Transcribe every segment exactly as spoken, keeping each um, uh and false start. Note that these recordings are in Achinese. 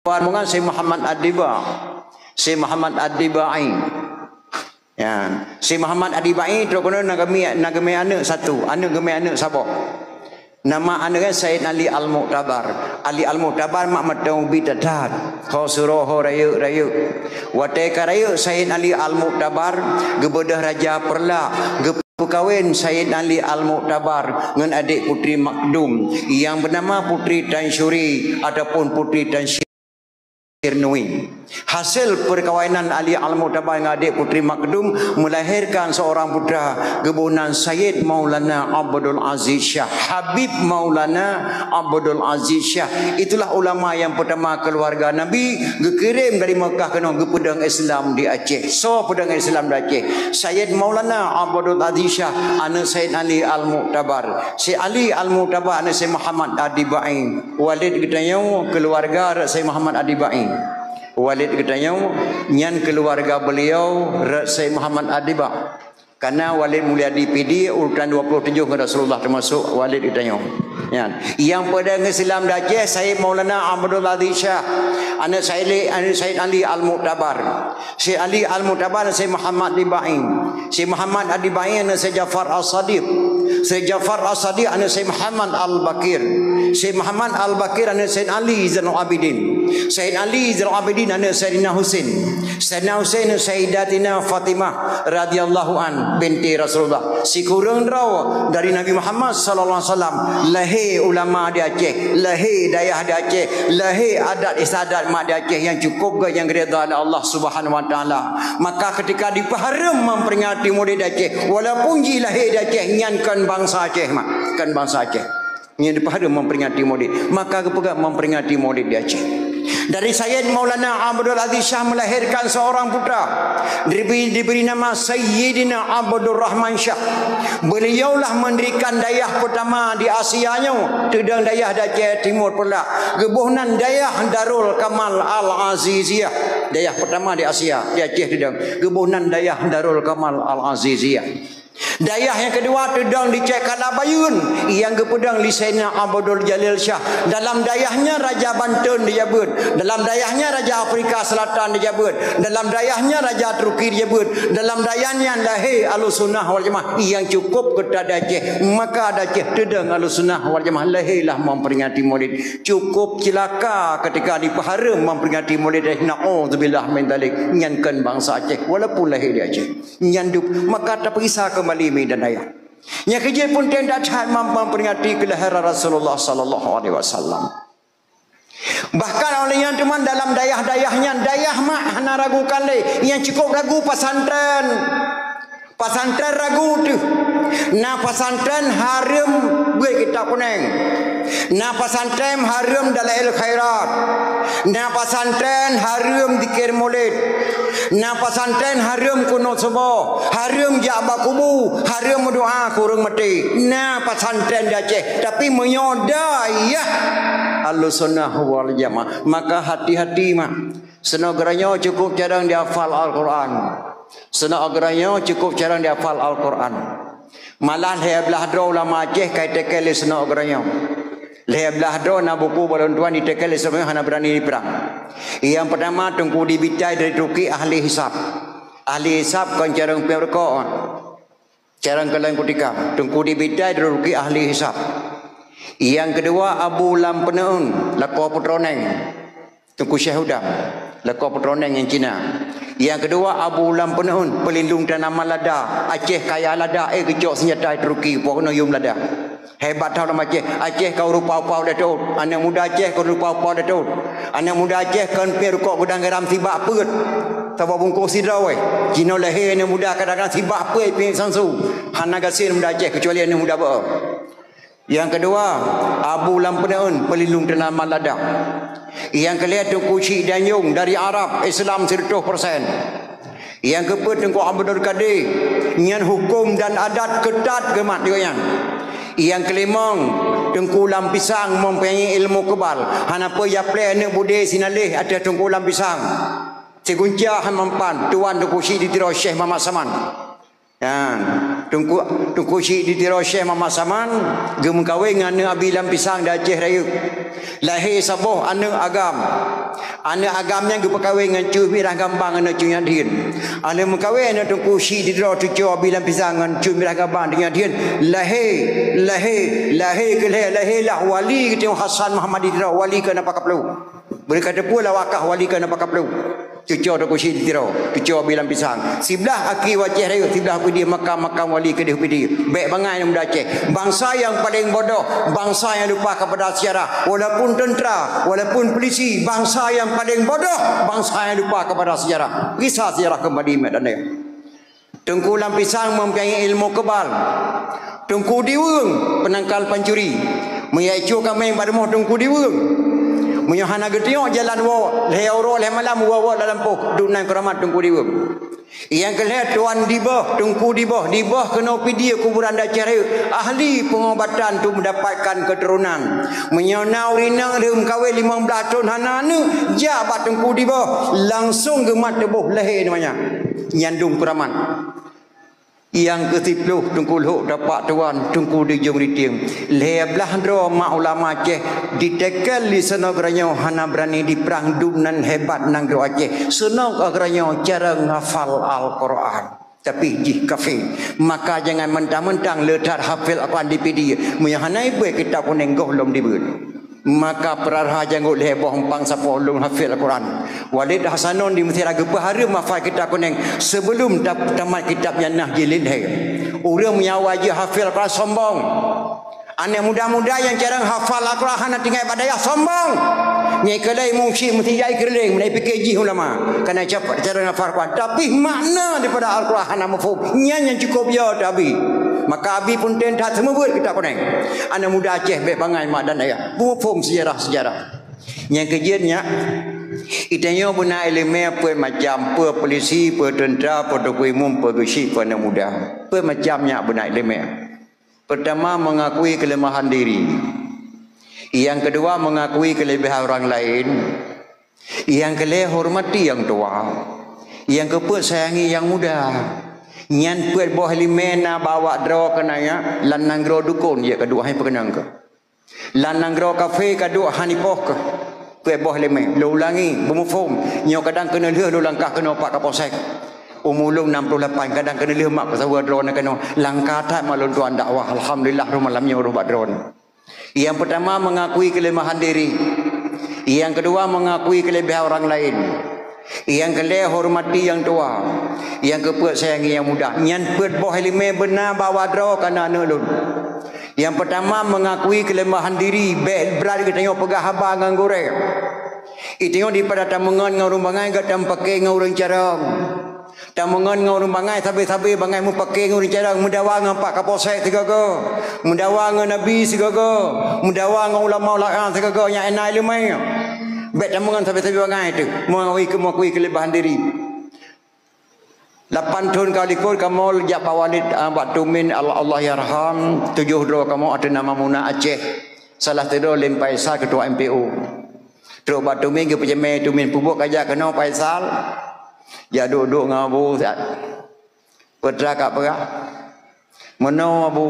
Rombongan Syekh Muhammad Ad-Diba. Syekh Muhammad Ad-Dibai. Ya, Syekh Muhammad Ad-Dibai trok keunoe na geumi-, na geumi aneuk satu, aneuk geumi aneuk saboh. Nama aneuk nyan Said Ali Al-Mu'tabar. Ali Al-Mu'tabar mak meuteumeubi that-that. Ho suroe ho rayeuk-rayeuk. Watée ka rayeuk Said Ali Al-Mu'tabar, geubeudôh raja Peureulak, geupeukawen Said Ali Al-Mu'tabar ngon adék Putri Makdum nyang beunama Putri Tansyuri ataupun Putri Tansyir Nui. Hasil perkawinan Ali Al-Mu'tabar ngon adék Putri Makdum melahirkan seorang putra, geuboh nan Sayyid Maulana Abdul Aziz Syah, Habib Maulana Abdul Aziz Syah. Itulah ulama yang pertama keluarga Nabi geukirém dari Mekah keunoe geupeudong Islam di Aceh. Soe peudong Islam di Aceh? Sayyid Maulana Abdul Aziz Syah, aneuk Sayyid Ali Al-Mu'tabar. Syekh Ali Al-Mu'tabar, aneuk Syekh Muhammad Ad-Dibai. Walid geutanyoe keuluwarga rot Syekh Muhammad Ad-Dibai. Walid geutanyoe nyan keuluwarga beliau rot Syekh Muhammad Ad-Diba. Karena Walid Mulyadi Pidie urutan dua puluh tujoh ngon Rasulullah, teumasuk Walid geutanyoe. Nyan. Nyang peudong Islam di Aceh, Syekh Maulana Abdul Aziz Syah, aneuk Syekh Ali, aneuk Syekh Ali Al-Mu'tabar. Syekh Ali Al-Mu'tabar, Syekh Muhammad Dibai. Syekh Muhammad Dibai aneuk Syekh Ja'far As-Shadiq. Syekh Ja'far As-Shadiq aneuk Syekh Muhammad Al-Baqir. Syekh Muhammad Al-Baqir aneuk Syekh Ali Zainal Abidin. Syekh Ali Zainal Abidin aneuk Saidina Husain. Saidina Husain aneuk Saidatina Fatimah radhiyallahu an binti Rasulullah. Sikureueng droe dari Nabi Muhammad sallallahu alaihi wasallam, lahé ulama di Aceh, lahé dayah di Aceh, lahé adat istiadat mak di Aceh nyang cukup gét nyang geuridha lé Allah Subhanahu wa Taala. Maka ketika dipeuhareuem memperingati Maulid di Aceh, walaupun jih lahé di Aceh, nyan kon bansa Aceh mak, kon bansa Aceh. Nyan dipeuhareuem memperingati Maulid, maka geupeugah memperingati Maulid di Aceh. Dari Sayyid Maulana Abdul Aziz Syah melahirkan seorang putra, diberi, diberi nama Sayyidina Abdul Rahman Syah. Beliaulah mendirikan dayah pertama di Asia nyoe, teudong dayah di Aceh Timur Peureulak. Geuboh nan Dayah Darul Kamal Al-Aziziyah. Dayah pertama di Asia, di Aceh teudong. Geuboh nan Dayah Darul Kamal Al-Aziziyah. Dayah nyang keudua teudong di Cek Kala Bayeuen, nyang geupeudong lé Saidina Abdul Jalil Syah. Dalam dayah nyan Raja Banten dijabeuet. Dalam dayah nyan Raja Afrika Selatan dijabeuet. Dalam dayah nyan Raja Turki dijabeuet. Dalam dayah nyan lahé Ahlussunnah wal Jamaah nyang cukup keutat di Aceh. Maka di Aceh teudong Ahlussunnah wal Jamaah lahé lah memperingati Maulid. Cukup cilaka ketika dipeuhareuem memperingati Maulid. Na'udzubillah min dzalik. Nyan kon bansa Aceh walaupun lahé di Aceh. Nyan dup, maka tapeuriksa keumbali mi dan ayah. Nyang keujeuet peunteng that-that mem-, memperingati keulahiran Rasulullah sallallahu alaihi wasallam. Bahkan oleh nyan teuma dalam dayah-dayah nyan, dayah mak hana ragukan lé, nyang cukup ragu pesantren. Pesantren ragu teuh. Na pesantren hareuem beuet kitab kuneng. Na pesantren hareuem Dalail Khairat. Na pesantren hareuem zikir Maulid. Na pesantren hareuem kunut suboh, hareuem jak bak kubu, hareuem meudoa keu ureueng maté. Na pesantren di Aceh, tapi meunyoe dayah Ahlussunnah wal Jamaah, maka hati-hati mak. Sinoe geutanyoe cukup carông dihafal Al-Qur'an. Sinoe geutanyoe cukup carông dihafal Al-Qur'an. Malah lhèe blaih droe ulama Aceh ka iteuka lé sinoe geutanyoe. Lhèe blaih droe na buku bak lôn tuan iteuka lé sinoe hana beurani jiprang. Nyang peutama Teungku Dibitai dari Turki ahli hisab. Ahli hisab kon carông piep rukok. Carông keu lôn kutika. Teungku Dibitai dari Turki ahli hisab. Nyang keudua Abu Lam Peuneuen, lakoe Peutroneng. Teungku Syekh Udam, lakoe Peutroneng nyang Cina. Nyang keudua Abu Lam Peuneuen, peulindong tanaman lada. Aceh kaya lada, eh geucok seunjata Turki, pokok nuyum lada. Hebat that lam Aceh. Aceh ka rupa-rupa udah teuôt. Aneuk muda Aceh ka rupa-rupa udah teuôt. Aneuk muda Aceh kon piep rukok geudang garam sibak peuet. Saboh bungkôh sidroe. Jinoe lahé aneuk muda kadang-kadang sibak peuet piep sansu. Hana gasien muda Aceh kecuali aneuk muda beuh. Nyang keudua, Abu Lam Peuneuen, peulindong tanaman lada. Nyang keulhèe Teungku Chik Danyong dari Arab, Islam siratoh persen. Nyang keupeuet Teungku Abdul Kadir, nyan huköm dan adat keutat geumat di gobnyan. Nyang keulimong, Teungku Lam Pisang mempunyai ilmu kebal. Hana peue japlè aneuk budé sinaléh ateueh Teungku Lam Pisang. Sigunca han mampan, tuan Teungku Chik di Tiro Syekh Muhammad Saman. Nyan, Teungku, Teungku Chik di Tiro Syekh Muhammad Saman geumeukawen ngon aneuk Abi Lam Pisang di Aceh Rayeuk. Lahé saboh aneuk agam. Aneuk agam nyan geupeukawen ngon Cut Mirah Gambang aneuk Cut Nyak Dhien. Aneuk meukawen aneuk Teungku Chik di Tiro Tuco Abi Lam Pisang ngon Cut Mirah Gambang Cut Nyak Dhien. Lahé, lahé, lahé keu lahé, lahé lah wali geutanyoe Hasan Muhammad di Tiro, wali keu na Pakaplu. Beureukah teupeu lah wakah wali keu na Pakaplu. Cuco Teungku Chik di Tiro, cuco Abi Lam Pisang. Siblah aki u Aceh Rayeuk, siblah Pidie, makam-makam wali keudeh Pidie. Bèk bangai aneuk muda Aceh. Bangsa yang paling bodoh, bangsa yang lupa kepada sejarah. Walaupun tentera, walaupun polisi, bangsa yang paling bodoh, bangsa yang lupa kepada sejarah. Periksa sejarah kembali, mak dan ayah. Teungku Lam Pisang mempunyai ilmu kebal. Teungku Diweueng, penangkal pancuri. Meunyoe icok kaméng bak rumoh Teungku Diweueng. Meunyoe hana geutiyok jalan woe, lhèe uroe lhèe malam woe-woe lam lampôh, duek nan keuramat Teungku Diweueng. Nyang keu lhèe Tuan Dibôh, Teungku Dibôh, Dibôh keunoe Pidie kuburan di Aceh Rayeuk, ahli pengobatan untuk mendapatkan keturunan. Meunyoe na ureueng inong lheueh meukawen limong blaih thôn hana aneuk, jak bak Teungku Dibôh, langsong geumat tuboh lahé namanya. Nyan dum keuramat. Nyang keu siplôh Teungku Lhok Tapak Tuan, Teungku Dijong Ritieng. Lhèe blaih droe mak ulama Aceh diteken lé seunoe geuranyoe hana beurani diprang, dum nan hebat nanggroe Aceh. Seunoe geuranyoe cara ngafal Al-Quran. Tapi jih kafé. Maka jangan mentang-mentang le that hafal Al-Quran di Pidie. Meunyoe hana ibeuet kitab kunéng goh lom dibeuet. Maka peurara janggot lhèe boh, umpang sapoh lôn hafal Al-Quran. Walid Hasanon di Mesir geupeuhareuem hafal kitab kunéng sebelum ta-, tamat kitab nyan na jilid lhèe. Ureueng meunyoe awai jih hafal Al-Quran sombong. Aneuk muda-muda nyang carông hafal Al-Quran hana tinggai bak dayah sombong. Nyang keulai musyik meusti jai keureuleng, meunai pike jih ulama. Kana cap-, carông hafal Al-Quran. Tapi makna daripada Al-Quran hana muphom. Nyan nyang cukup yo teu Abi. Maka Abi peunteng that seumeubeuet kitab kunéng. Aneuk muda Aceh bèk bangai mak dan ayah. Muphom sejarah-sejarah. Nyang keujeuet nyak, geutanyoe beuna ileumèe peuet macam, peue polisi, peue teuntera, peue teungku imum, peue geuchik, peue aneuk muda. Peuet macam nyak beuna ileumèe. Pertama, mengakui kelemahan diri. Yang kedua, mengakui kelebihan orang lain. Yang kelhèe, hormati yang tua. Yang keupeuet, sayangi yang muda. Nyan peuet boh ileumèe na bak awak droe keunan nyan, lam nanggroe dukon jeuet ka duek hai peukeunong keuh. Lam nanggroe kafé ka duek han ipoh keuh. Peuet boh ileumèe, lôn ulangi, beumuphom. Nyoe kadang keuneulheueh lôn langkah keunoe Pak Kapolsek. Umu lôn enam puluh lapan, kadang keuneulheueh mak peusaweue droeneuh keunoe. Langkah that mak lôn tuan dakwah. Alhamdulillah, roh malam nyoe roh bak droeneuh. Yang pertama, mengakui kelemahan diri. Yang kedua, mengakui kelebihan orang lain. Yang kelhèe, hormati yang tua. Yang keupeuet, sayangi yang muda. Nyan peuet boh ileumèe beuna bak awak droe kana aneuk lôn. Yang pertama, mengakui kelemahan diri. Bèk brat geutanyoe peugah haba ngon gurèe. Geutanyoe daripada tameungon ngon ureueng bangai, gata meupaké ngon ureueng carông. Tameungon ngon ureueng bangai, sabe-sabe bangai meupaké ngon ureueng carông, meudawa ngon Pak Kapolsek sigoe-goe, meudawa ngon Abi sigoe-goe, meudawa ngon ulama-ulama sigoe-goe nyang na ileumèe. Bèk tameungon sabe-sabe bangai teuh, mengakui, mengakui kelemahan diri. Lapan thôn ka likot kamoe jak bak Walid, ah, bak Tumin, Allah, Allahyarham, tujoh droe kamoe ateueh nama Muna Aceh. Salah sidroe Lem Faisal, ketua M P U. Trok bak Tumin geupeucamé Tumin, "Peubuet kajak keunoe Faisal?" Jak duek-duek ngon Abu siat. Peue teuma ka peugah? "Meunoe Abu,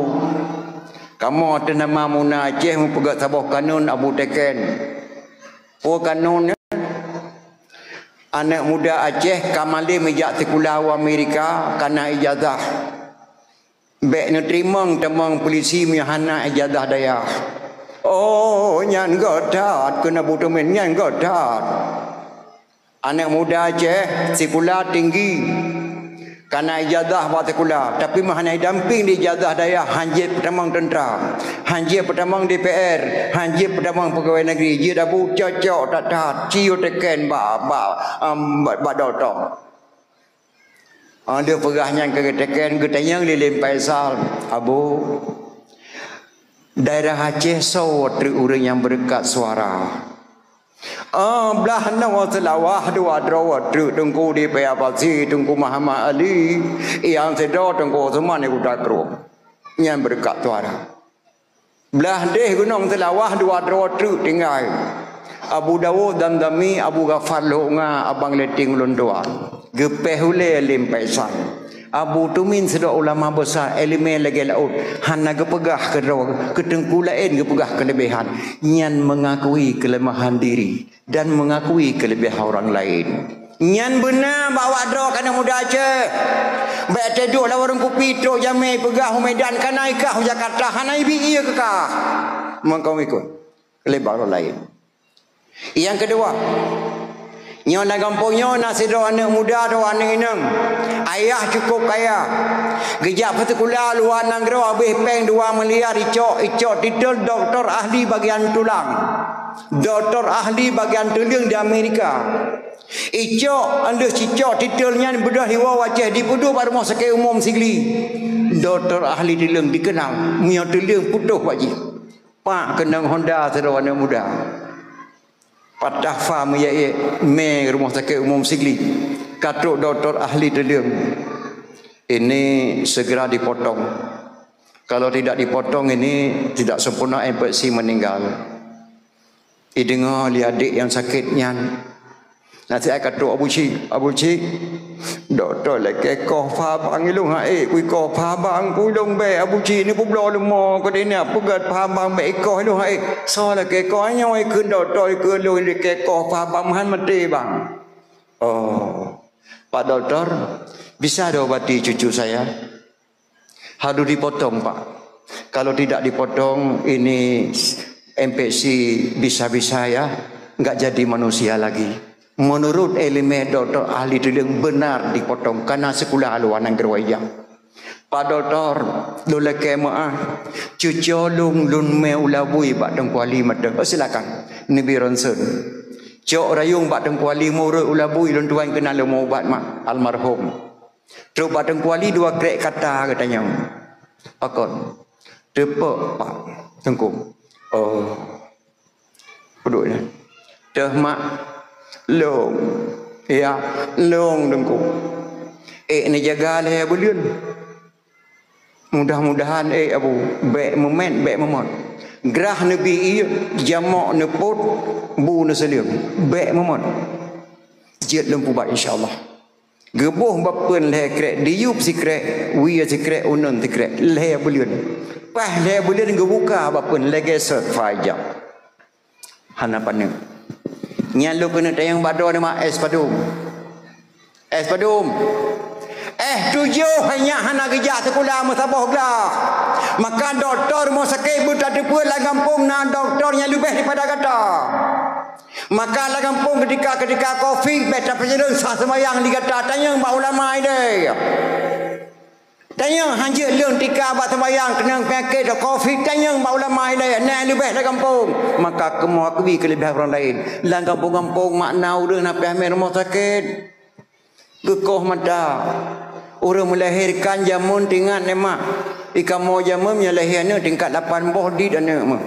kamoe ateueh nama Muna Aceh meupeugöt saboh kanun Abu teken." "Peue kanun nyan?" "Aneuk muda Aceh ka malém jijak sikula u Amerika kana ijazah. Bèk neuteurimong tamong polisi meunyoe hana ijazah dayah." "Oh, nyan göt that," kheun Abu Tumin, "nyan göt that." Aneuk muda Aceh sikula tinggi, kana ijazah bak sikula, tapi meunyoe hana jidampéng di ijazah dayah, han jeuet peutamong teuntra, han jeuet peutamong D P R, han jeuet peutamong peugawai negeri, jeuet Abu cocok that-that, ciyu teken bak, bak, em, bak, bak dokto. Ah, lheueh peugah nyan ka geuteken, geutanyong lé Lem Faisal, "Abu, daerah Aceh soe treuk ureueng nyang beureukat suara?" "Ah, blaih noe Seulawah dua droe treuk, Teungku Dipea Pasi, Teungku Muhammad Ali, nyang sidroe Teungku Usman di Kuta Krueng. Nyan beureukat suara." "Blaih deh Gunong Seulawah dua droe treuk tinggai, Abu Daud Damdami, Abu Ghafar Lhok Nga, Abang Leting Ulôn Tuan." Geupéh ulèe Lem Faisal. Abu Tumin sidroe ulama besar, ileumèe lagèe laôt, hana geupeugah keudroe, keu teungku laén geupeugah keuleubehan. Nyan mengakui kelemahan diri dan mengakui kelebihan orang lain. Nyan beuna bak awak droe keuneuk muda Aceh. Bèk teuduek lam warong kupi trok jamèe peugah u Medan, kana ikah u Jakarta, hana ibi ié keu kah. Meukeumikot. Leubeh ureueng laén. Nyang keudua, nyoe lam gampông nyoe na sidroe aneuk muda atawa aneuk inong. Ayah cukup kaya. Geujak peusikula luwa nanggroe, habéh péng dua miliar, icok, icok titel doktor ahli bagian tulang. Doktor ahli bagian tuleueng di Amerika. Icok, lheueh sicok titel nyan beudôh diwoe u Aceh, dipeuduek bak rumoh sakét umum Sigli. Doktor ahli tuleueng dikenal, meunyoe tuleueng putôh bak jih. Pak keunong honda sidroe aneuk muda. Patah fa meuyék-yék mé rumoh sakét umum Sigli. Ka trok doktor ahli tuleueng. Ini segera dipotong. Kalau tidak dipotong ini tidak sempurna, infeksi meninggal. Ideungoe lé adék nyang sakét nyan. Nasihat ka trok Abu Chik, Abu Chik, doktor lakèe koh pha bang ilông hai, kui koh pha bang kui lông bèk Abu Chik ni peubloe leumo keu dina peugöt pha bang bèk ikoh ilông hai. Soe lakèe koh nyoe ikheun doktor ikheun lông lakèe koh pha bang meuhan maté bang. Oh, Pak Doktor, bisa diobati cucu saya? Harus dipotong, Pak. Kalau tidak dipotong, ini infeksi bisa-bisa ya, nggak jadi manusia lagi. Menurut ileumèe doktor ahli tuleueng benar dipotong, karena sekolah luar negeri aja. Pak Doktor, lôn lakèe meu'ah, cuco lôn, lôn mé u labui bak Teungku Ali mantong. Oh, silakan. Neubi ronsen. Cok rayong bak Teungku Ali murot u labui lôn tuan keunan lôn meu ubat mak almarhum. Trok bak Teungku Ali dua krek kata geutanyong. Pakon? Teupok, Pak Teungku. Oh. Peuduek nyan. Teuh mak. Lông. Ya, lông Teungku. Eh, neujaga lhèe buleuen. Mudah-mudahan, eh, Abu, bèk meumet, bèk meumot. Grah neubi ié, jamok neupot, bu neuseuleueng. Bèk meumot. Jeuet lôn pubat insya Allah. Geuboh bapeuen lhèe krek, diyueb sikrek, wie sikrek, uneun sikrek, lhèe buleuen. Paih lhèe buleuen geubuka bapeuen lagèe sot faijab. Hana paneuk. Nyan lôn keuneuk tanyong bak droeneuh mak, es padum. Es padum. Es tujoh nyak hana geujak sikula meusaboh glah. Maka doktor rumoh sakét beutateupeue lam gampông na doktor nyang leubeh daripada gata. Maka lam gampông keutika-keutika covid, bèk tapeusidong sah seumayang di gata, tanyong bak ulama ilèe. Tanyong hanjeuet lôn tika bak seumayang keunong peunyakét covid, tanyong bak ulama ilèe, na leubeh lam gampông. Maka kamoe akui keuleubeh ureueng laén. Lam gampông-gampông makna ureueng na pih amé rumoh sakét. Geukoh mata. Ureueng meulahérkan jameun teuingat nyan mak. Di kamoe jameun nyang lahé aneuk tingkat lapan boh dit aneuk meuh.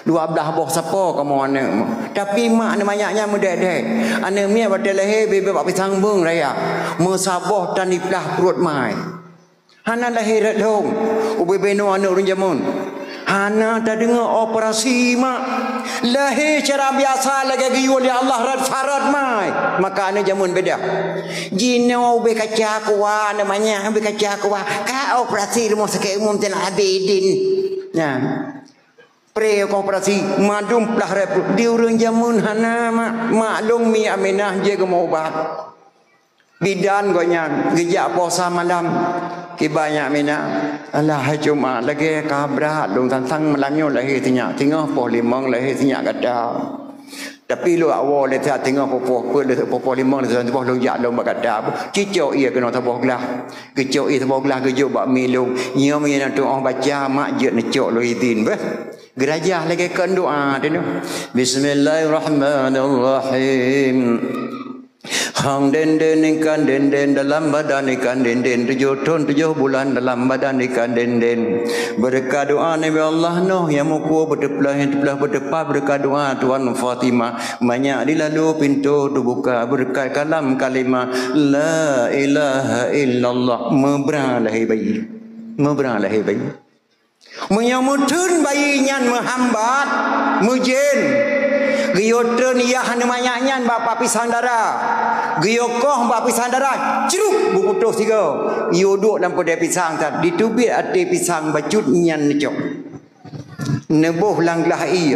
Dua blah boh sapo kamoe aneuk meuh. Tapi mak aneuk manyak nyan meudèk-dèk. Aneuk miet watèe lahé bèe-bèe bak pisang beung raya. Meusaboh tan diplah pruet mai. Hana lahé rot lhong. Ubé-bé noe aneuk ureueng jameun. Hana tadeungoe operasi mak. Lahé cara biasa lagèe geuyue lé Allah rot sarot mai. Maka aneuk jameun beda. Jinoe ubé kaca kuah, aneuk manyak ubé kaca kuah. Ka operasi rumoh sakét umum Zainal Abidin. Nyan. Pre ka operasi, mandum plah rot. Di ureueng jameun hana mak. Maklum mi Aminah jeuet geumeuubat. Bidan gobnyan geujak posa malam. Kiban nyak Aminah, alah hai Jumat lagèe ka brat lôn tantang malam nyoe lahé sinyak, singoh poh limong lahé sinyak gata. Tapi lôn awai lé that singoh poh-poh peuet lé poh-poh limong lé poh lôn jak lôn bak gata. Cicok ié keunoe saboh glah. Geucok ié saboh glah geujok bak mi lôn. Nyoe meunyoe na tuoh baca mak jeuet neucok lôn idin beh. Geurajah lagèe kon doa teuh. Bismillahirrahmanirrahim. Hang denden ikan denden dalam badan ikan denden tujoh thon tujoh bulan dalam badan ikan denden. Beureukat doa Nabi Allah Nuh nyang meukueh beuteuplah nyang teuplah beuteupat beureukat doa Tuan Fatimah. Manyak dilalu pintoe teubuka beureukat kalam kalimah la ilaha illallah. Meubra lahé bayi. Meubra lahé bayi. Meunyoe meutheun bayi nyan meuhambat, meujén, Geuyue treun yah aneuk manyak nyan bak, bak pisang dara. Geuyue koh bak pisang dara, cruk, beuputôh sigoe. Yue duek lam peudeh pisang that, jiteubiet até pisang bacut nyan neucok. Neuboh lam glah ié.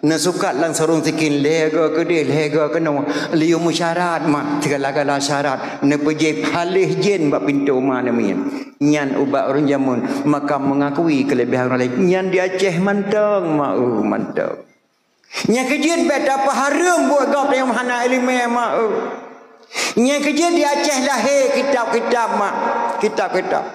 Neusukat lam sarông sikin, lhèe goe keudeh, lhèe goe keunoe. Lheuh meusyarat mak, sigala-gala syarat. Neupeujép haleh jén bak pintoe ma neumiet. Nyan ubat ureueng jameun, maka meungakui keuleubehan ureueng laén. Nyan di Aceh mantong, ma, eu, mantong. Nyang keujeuet bèk tapeuhareuem buet gob nyang hana ileumèe, ma, eu. Nyang keujeuet di Aceh lahé kitab-kitab, ma, kitab-kitab.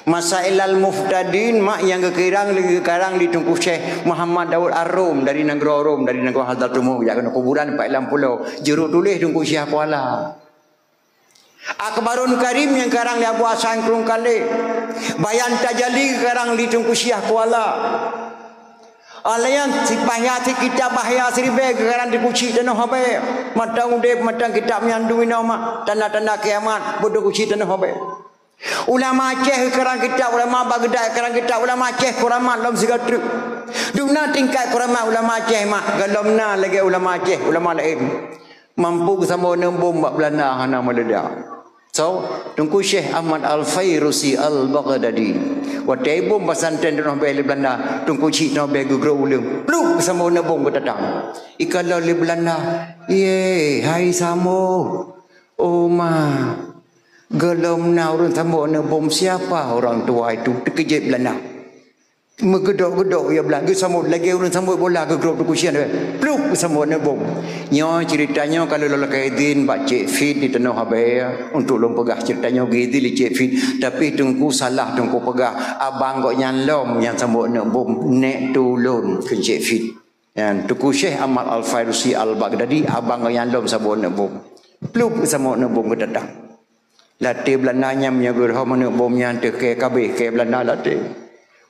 Masailal Muhtadin, ma, nyang geukirang, geukarang lé Teungku Syekh Muhammad Daud Ar-Rum dari nanggroe Rom, dari nanggroe Hadratumuz, jak keunoe kuburan pat lam pulo. Jeuet tuléh Teungku Syekh Kuala. Akhbarun Karim nyang karang lé Abu Hasan Krueng Kalé. Bayan Tajali karang lé Teungku Syiah Kuala. Alayan si bahya si kitab bahya siribèe karang di Teungku Chik Tanoh Abèe. Mantong udép, mantong kitab nyan duek inoe mak, tanda-tanda kiamat, beudoh Teungku Chik Tanoh Abèe. Ulama Aceh karang kitab, ulama Baghdad karang kitab, ulama Aceh kuramat lom sigoe treuk. Dum na tingkat kuramat ulama Aceh mak, gohlom na lagèe ulama Aceh, ulama laén. Mampu geusambot aneuk bom bak Beulanda hana meuledak. So, Teungku Syekh Ahmad Al-Fairusi Al-Baghdadi. Watèe bom pesantren Tanoh Abèe lé Beulanda, Teungku Chik Tanoh Abèe geugrôp uleueng. Plup, geusambot aneuk bom geutatang. Ikalon lé Beulanda, "Ye, hai samo. Oh ma, gohlom na ureueng sambot aneuk bom, siapa orang tua itu?" Teukeujot Beulanda. Meugeudok-geudok ya blang, geusambot lagèe ureueng sambot bola geugrôp Teungku Chik Tanoh Abèe. Plup, geusambot aneuk bom. Nyoe ceurita nyoe ka lôn lakèe idhin bak Cek Fit di Tanoh Abèe untuk lôn peugah ceurita nyoe, geuidhin lé Cek Fit. Tapi Teungku salah Teungku peugah, abang gobnyan lom nyang sambot aneuk bom, nèk tulôn kheun Cek Fit. Nyan Teungku Syekh Ahmad Al-Fairusi Al-Baghdadi, abang gobnyan lom sambot aneuk bom. Plup, geusambot aneuk bom geutatang. Latèe Beulanda nyan meunyoe geurhom aneuk bom nyan teuh kèe kabeh kèe Beulanda latèe.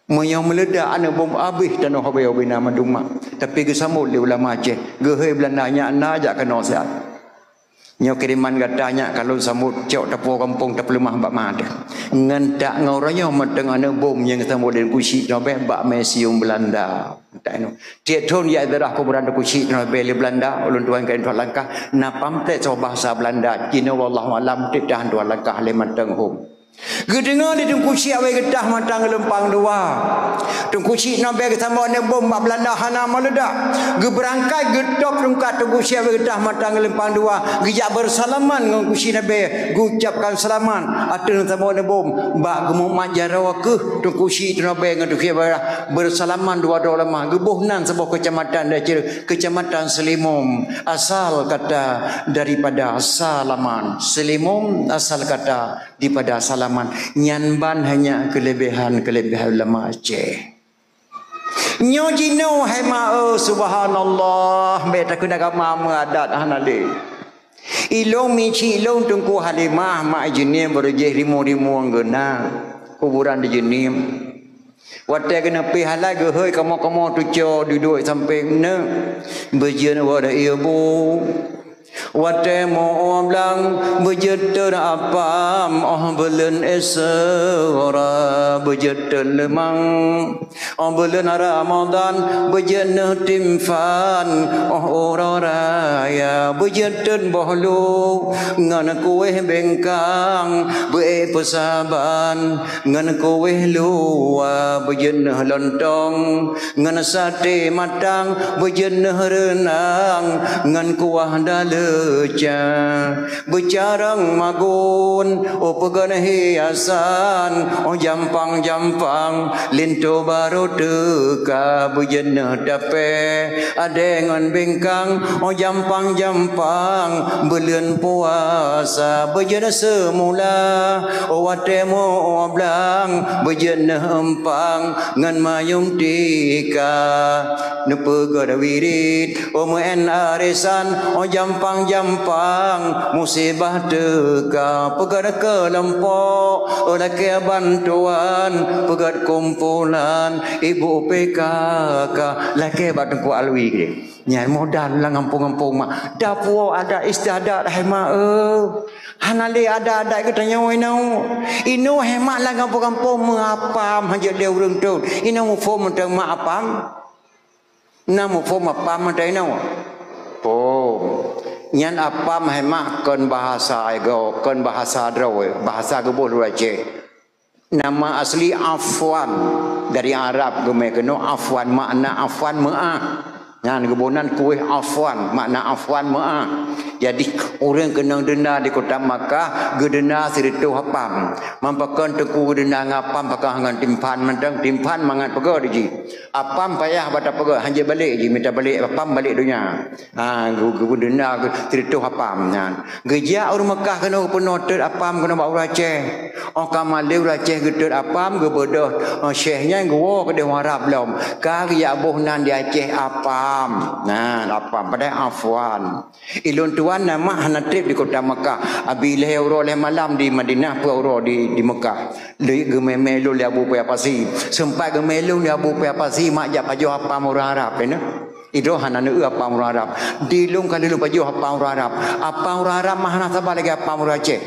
Meunyoe meuledak aneuk bom abeh Tanoh Abèe ubena mandum mak. Tapi geusambot lé ulama Aceh, geuhôi Beulanda nyak na jak keunoe siat. Nyoe kiriman gata nyak ka lôn sambot cok tapuwoe gampông tapeuleumah bak ma teuh. Ngon tak ngon uroe nyoe mantong aneuk bom nyang geusambot lé Teungku Chik Tanoh Abèe bak museum Beulanda. Entah inoe. Tiep thon jak ziarah kuburan Teungku Chik Tanoh Abèe lé Beulanda, ulôn tuan keu tuan langkah, na pamflet soe bahasa Beulanda, jinoe wallahu alam, tiep tahan tuan langkah lé mantong hom. Geudeungoe lé Teungku Chik Abèe geutah mantong geulumpang dua. Teungku Chik Tanoh Abèe geusambot aneuk bom bak Beulanda hana meuledak. Geubeurangkat geutôb tungkat Teungku Chik Abèe geutah mantong geulumpang dua. Geujak beusalaman ngon Teungku Chik Tanoh Abèe, geucapkan seulamat ateueh sambot aneuk bom. Bak geumumat jaroe keuh Teungku Chik Tanoh Abèe ngon Teungku Chik Abèe beusalaman dua droe ulama, geuboh nan saboh keucamatan di Aceh, Keucamatan Seulimom, asal kata daripada salaman. Seulimom asal kata daripada salaman. Nyan ban hanya keuleubehan-keuleubehan ulama Aceh. Nyoe jinoe hai ma, eu, subhanallah, bèk takheun agama meuadat hana lé. Ilôn mici ilôn Teungku Halimah mak Jeuniem beureujéh rimueng-rimueng geuna kuburan di Jeuniem. Watèe geuneupih halai geuhôi kamoe-kamoe tuco dudoe sampéng neuk beujeuet wada ibu. Watèe mo blang beujeuet teun apam, oh buleuen Isra beujeuet teun leumang. Oh buleuen Ramadhan beujeuet neuh timphan, oh uroe raya beujeuet teun boh lu ngon kuéh bengkang, beuék peusaban ngon kuéh luwa beujeuet neuh lontong, ngon saté matang beujeuet neuh reunang, ngon kuah daleuca. Beucarông magun, oh peugöt hiasan, oh jampang-jampang, linto barô teuka beujeuet neuh tapé, adèe ngon bingkang, oh jampang-jampang, buleuen puasa beujeuet seumula, oh watèe mo blang beujeuet neuh eumpang ngon mayôm tika. Neupeugöt wirit, oh meu'en arisan, oh jampang-jampang, musibah teuka, peugöt keulompok, oh lakèe bantuan, peugöt kumpulan, ibu P K K, lakèe bak Teungku Alwi. Nyan modal lam gampông-gampông mak. Tapuwoe adat istiadat hai mak, eu. Hana lé adat-adat geutanyoe inoe. Inoe hai mak lam gampông-gampông meuapam hana jeuet lé ureueng tôt. Inoe muphom mantong meuapam. Na muphom apam mantong inoe. Oh, nyan apam hai mak kon bahasa ego, kon bahasa droe, bahasa geuboh lôn Aceh. Nama asli Afwan, dari Arab geumé keunoe Afwan, makna Afwan meu'ah. Nyan geuboh nan kueh Afwan, makna Afwan meu'ah. Jadi, ureuëng keunong deunda di kota Makkah, geudeunda sireutôh apam. Man pakon teungku geudeunda ngon apam, pakon ngon timphan mantong, timphan mangat peugah di jih. Apam payah bak tapeugah, hanjeuet balek jih, mita balek apam balek donya. Ha, geu-, geu-, geudeunda geu-, sireutôh apam nyan. Geujak ureuëng Makkah keunoe geupeunoh teuet apam keunoe bak ureuëng Aceh. Oh ka malée ureuëng Aceh geuteuet apam, geubeudôh, oh, syeh nyan geuwoe keudeh ureuëng Arab lom. Ka geujak boh nan di Aceh apam. Nah, apam padahai Afwan. Ilôn tuan na mak hana treb di kota Makkah. Abi lhée uroe lhée malam di Madinah, peuet uroe di, di Makkah. Lé geumé-mé lôn lé Abu Paya Pasi. Seumpat geumé lôn lé Abu Paya Pasi, mak jak pajoh apam ureuëng Arab, ya, nah. Idroe hana neueu apam ureuëng Arab. Di lôn ka lheueh lôn pajoh apam ureuëng Arab. Apam ureuëng Arab mah hana saban lagée apam ureuëng Aceh.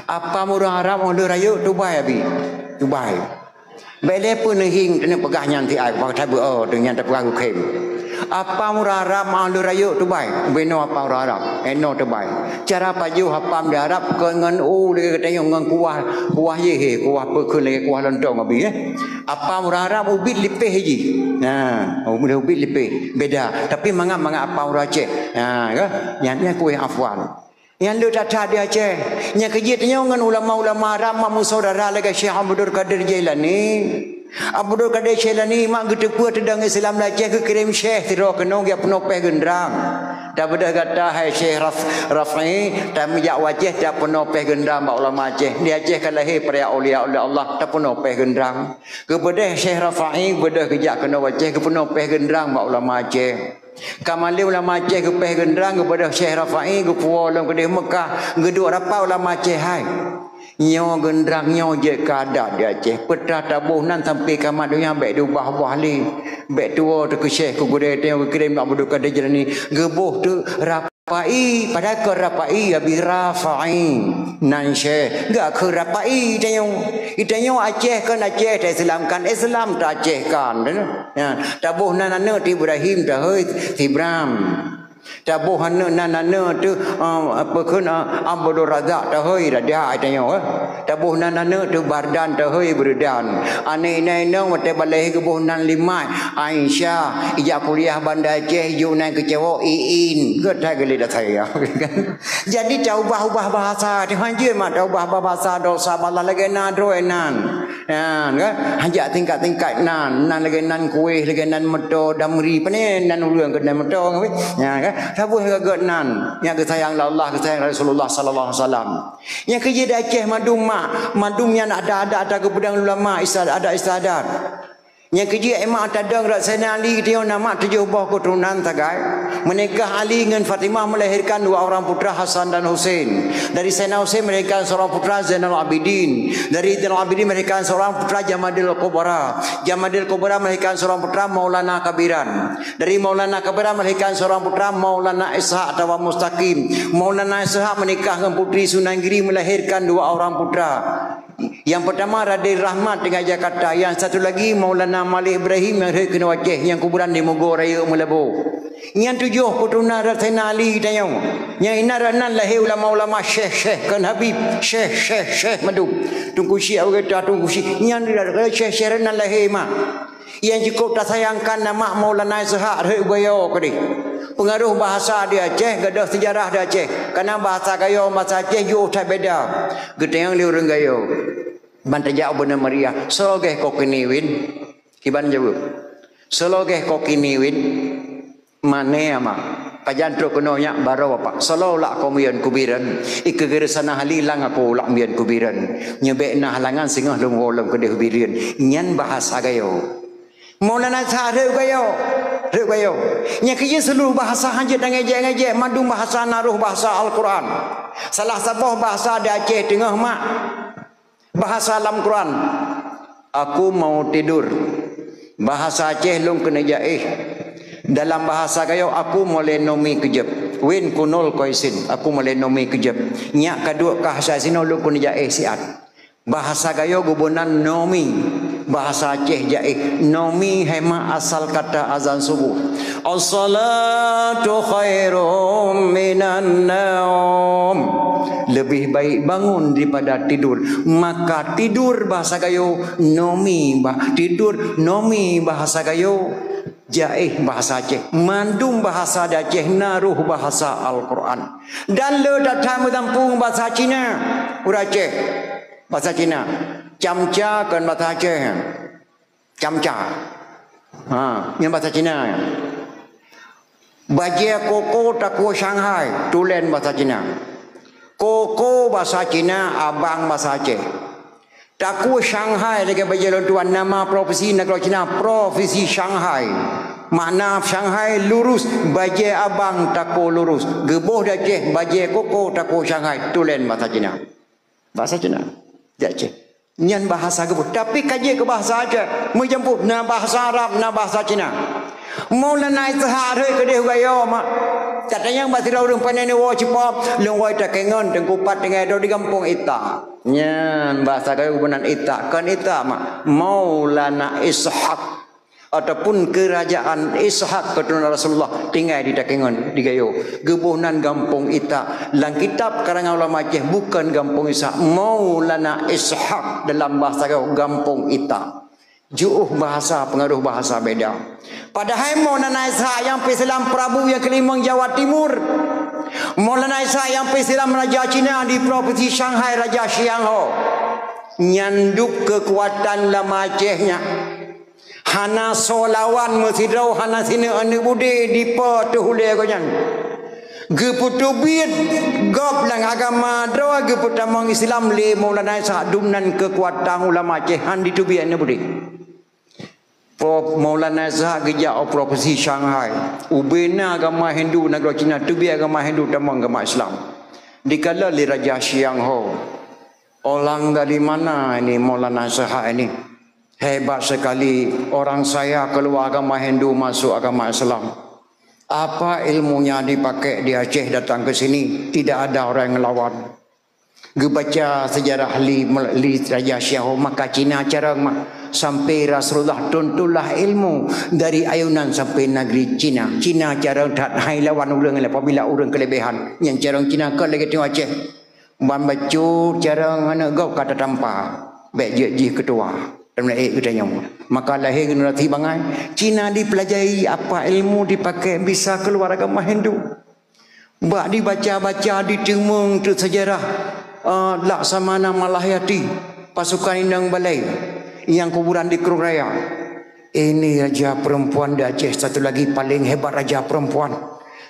Apam ureuëng Arab óh lheueh rayeuk tubai abi. Tubai. Bék lé peuneuhieng keuneuk peugah nyan ti ai, bak tabu, oh, tu nyan tapeugah geukhém. Apam ureuëng Arab mah óh lheueh rayeuk tubai. Beno apam ureuëng Arab. Eno tubai. Cara pajoh apam di Arab kon ngon u lagée geutanyoe ngon kuah, kuah yeh, kuah peukheun lagée kuah lontong abi, eh. Apam ureuëng Arab ubit lipéh jih. Nah, ubit, ubit lipéh. Beda. Tapi mangat-mangat apam ureuëng Aceh. Nah, kan? Nyan, nyan kueh Afwan. Nyan le that-that di Aceh. Nyan keujeuet nyoe ngon ulama-ulama Arab mak meusaudara lagée Syekh Abdul Qadir Jailani. Abdul Qadir Jailani mak geuteupeue teudong Islam di Aceh geukirém syekh sidroe keunoe geujak peunoh péh geundrang. Tabeudôh gata hai Syekh Raf-, Rafi, tamijak u Aceh jak peunoh péh geundrang bak ulama Aceh. Di Aceh ka lahé para aulia-aulia Allah tapeunoh péh geundrang. Geubeudôh Syekh Rafi, beudôh geujak keunoe u Aceh geupeunoh péh geundrang bak ulama Aceh. Ka malée ulama Aceh geupéh geundrang, geubeudôh Syekh Rafi, geupuwoe lom keudeh Meukah, geuduek rapat ulama Aceh hai. Nyoe geundrang nyoe jeuet keu adat di Aceh. Peue teuma taboh nan sampai kiamat donya bék diubah-ubah lé. Bék tuwoe teuh keu syekh keu gurée tanyoe geukirém Abdul Qadir Jailani. Geuboh teuh Rafa'i, padahai kon Rafa'i, abi Rafa'i. Nan syekh, geuakheun Rafa'i tanyoe. Tanyoe Aceh kon Aceh, ta-Islamkan Islam, ta-Acehkan. Ya, taboh nan aneuk teuh Ibrahim, tahôi Sibram. Taboh aneuk nan aneuk teuh, eh, apa kheun, eh, Abdul Razak tahôi Razak tanyoe, eh. Taboh nan aneuk teuh Bardan tahôi Beureudan. Aneuk inong-inong watée baleh geuboh nan Limat, Aisyah, ijak kuliah Banda Aceh, ijok nan keucawok Iin. Geutai geulit dah saya. Jadi taubah-ubah bahasa, teuh hanjeuet mak taubah bahasa dosa bala lagée na droe nan. Nyan kan, hajat tingkat-tingkat nan, nan lagée nan kueh, lagée nan meuto, damri, pane nan ureuëng keu nan meuto, nyan kan, saboh gageuet nan, nyang geusayang lé Allah, geusayang lé Rasulullah sallallahu alaihi wasallam. Nyang keujeuet di Aceh mandum mak, mandum nyan ada-ada ata geupeudong ulama, istiadat, ada istiadat. Nyang keujeuet mak tadong rot Saidina Ali geutanyoe na mak tujoh boh keuturonan sagai. Meunikah Ali ngon Fatimah melahirkan dua orang putra Hasan dan Husein. Dari Saidina Husein melahirkan seorang putra Zainal Abidin. Dari Zainal Abidin melahirkan seorang putra Jamadil Kubra. Jamadil Kubra melahirkan seorang putra Maulana Kabiran. Dari Maulana Kabiran melahirkan seorang putra Maulana Ishak atawa Mustaqim. Maulana Ishak menikah dengan Putri Sunan Giri melahirkan dua orang putra. Yang pertama Raden Rahmat tinggal Jakarta, yang satu lagi Maulana Malik Ibrahim yang rhot keunoe Aceh, yang kuburan di Mogo Raya Meulaboh. Nyan tujoh keuturonan Saidina Ali tanyoe. Nyang inan rot nan lahé ulama-ulama syekh-syekh kon Habib, syekh-syekh-syekh mandum. Teungku Syik Abu Gata, Teungku Syik, nyan syekh-syekh rot nan lahé mak. Nyang cukup tasayangkan na mak Maulana Ishak rhot u Gayo keudeh. Peungaroh bahasa di Aceh, gadôh seujarah di Aceh. Kareuna bahasa Gayo, bahasa Aceh jiôh that beda. Geutanyong lé ureuëng Gayo. Ban tajak u Beuna Meriah, "Soe lagée ko kini win?" Iban jaweueb, "Soe lagée ko kini win?" "Mané ama?" "Pajan trok keunoe nyak?" "Baroe bapak." "Soe lak ko miyueb kubireuen?" "Ikeugeureusana hali lang aku lak miyueb kubireuen. Nyeubek na halangan singoh lôn woe lom keudeh bireuen." Nyan bahasa Gayo. Maulana Ishak rhot Gayo. Rhot Gayo. Nyang keujeuet seuluruh bahasa hanjeuet tangejek-ngejek, mandum bahasa na roh bahasa Al-Quran. Salah saboh bahasa di Aceh Teungoh mak. Bahasa lam Quran, "Aku mau tidur." Bahasa Aceh, "Lôn keuneuk jaéh." Dalam bahasa Gayo, "Aku mulai nomi keujeup." Win kunol koisin, "Aku mulai nomi keujeup." Nyak ka duek kah sa sinoe, "Lôn keuneuk jaéh siat." Bahasa Gayo geuboh nan nomi. Bahasa Aceh jaéh, nomi hai mak asal kata azan subuh. As-salatu khairum minan naum. Lebih baik bangun daripada tidur. Maka tidur bahasa Gayo, nomi bah-, tidur, nomi bahasa Gayo. Jaéh bahasa Aceh. Mandum bahasa di Aceh na roh bahasa Al-Quran. Dan le that-that meusampung bahasa Cina. Ureueng Aceh. Bahasa Cina. Camca kon bahasa Aceh. Camca. Ha, nyan bahasa Cina. Bajée koko takue Shanghai, tulen bahasa Cina. Koko bahasa Cina, abang bahasa Aceh. Takue Shanghai lagée bajée lôn tuan, nama provinsi nanggroe Cina, provinsi Shanghai. Makna Shanghai lurus, bajée abang takue lurus. Geuboh di Aceh, bajée koko takue Shanghai, tulen bahasa Cina. Bahasa Cina. Di Aceh. Nyan bahasa geuboh. Tapi ka jeuet keu bahasa Aceh. Meujampu, na bahasa Arab, na bahasa Cina. Maulana Ishaq rhot keudeh u Gayo, mak. Tatanyong bak sidroe ureueng pane neuwoe cipop, lôn woe takengon Teungku Pat tinggai droe di gampông Ita. Nyan bahasa Gayo geuboh nan Ita, kon Ita, mak. Maulana Ishaq. Ataupun kerajaan Ishak keturunan Rasulullah tinggai di Takengon, di Gayo. Geuboh nan Gampông Ita. Lam kitab karangan ulama Aceh bukan Gampông Ishak, Maulana Ishak dalam bahasa Gayo Gampông Ita. Jiôh bahasa, pengaruh bahasa beda. Padahai Maulana Ishak nyang peusilam Prabu nyang keulimong Jawa Timur. Maulana Ishak nyang peusilam Raja Cina di Provinsi Shanghai, Raja Xiang Ho. Nyan dub keukuatan ulama Aceh nyan. Hana soe lawan meusidroe, hana sineuk aneuk budé dipeuteuh ulée gobnyan. Geupeuteubiet gob lam agama droe, geupeutamong Islam lé Maulana Ishak, dum nan keukuatan ulama Aceh, han diteubiet aneuk budé. Pro-, Maulana Ishak geujak u provinsi Shanghai. Ubé na agama Hindu nanggroe Cina, teubiet agama Hindu tamong agama Islam. Dikalon lé Raja Xiang Ho. Orang dari mana ini Maulana Ishak ini? Hebat sekali, orang saya keluar agama Hindu masuk agama Islam. Apa ilmunya dipakai di Aceh datang ke sini? Tidak ada orang yang ngelawan. Geubaca sejarah li, li Raja Xiang Ho, maka Cina carông mak. Sampai Rasulullah tuntunlah ilmu dari ayunan sampai negeri Cina. Cina carông that hai lawan ureueng laén apabila ureueng kelebihan. Nyang carông Cina kon lagée tanyoe Aceh. Ban bacut carông aneuk gob ka tatampa, bék jeuet jih keutua. Lam laén geutanyoe. Maka lahé generasi bangai, Cina dipelajari apa ilmu dipakai bisa keluar agama Hindu. Bak dibaca-baca, diteumeung teuk sejarah, eh, Laksamana Malahayati, pasukan inong balai, nyang kuburan di Krueng Raya. Ini raja perempuan di Aceh satu lagi paling hebat raja perempuan.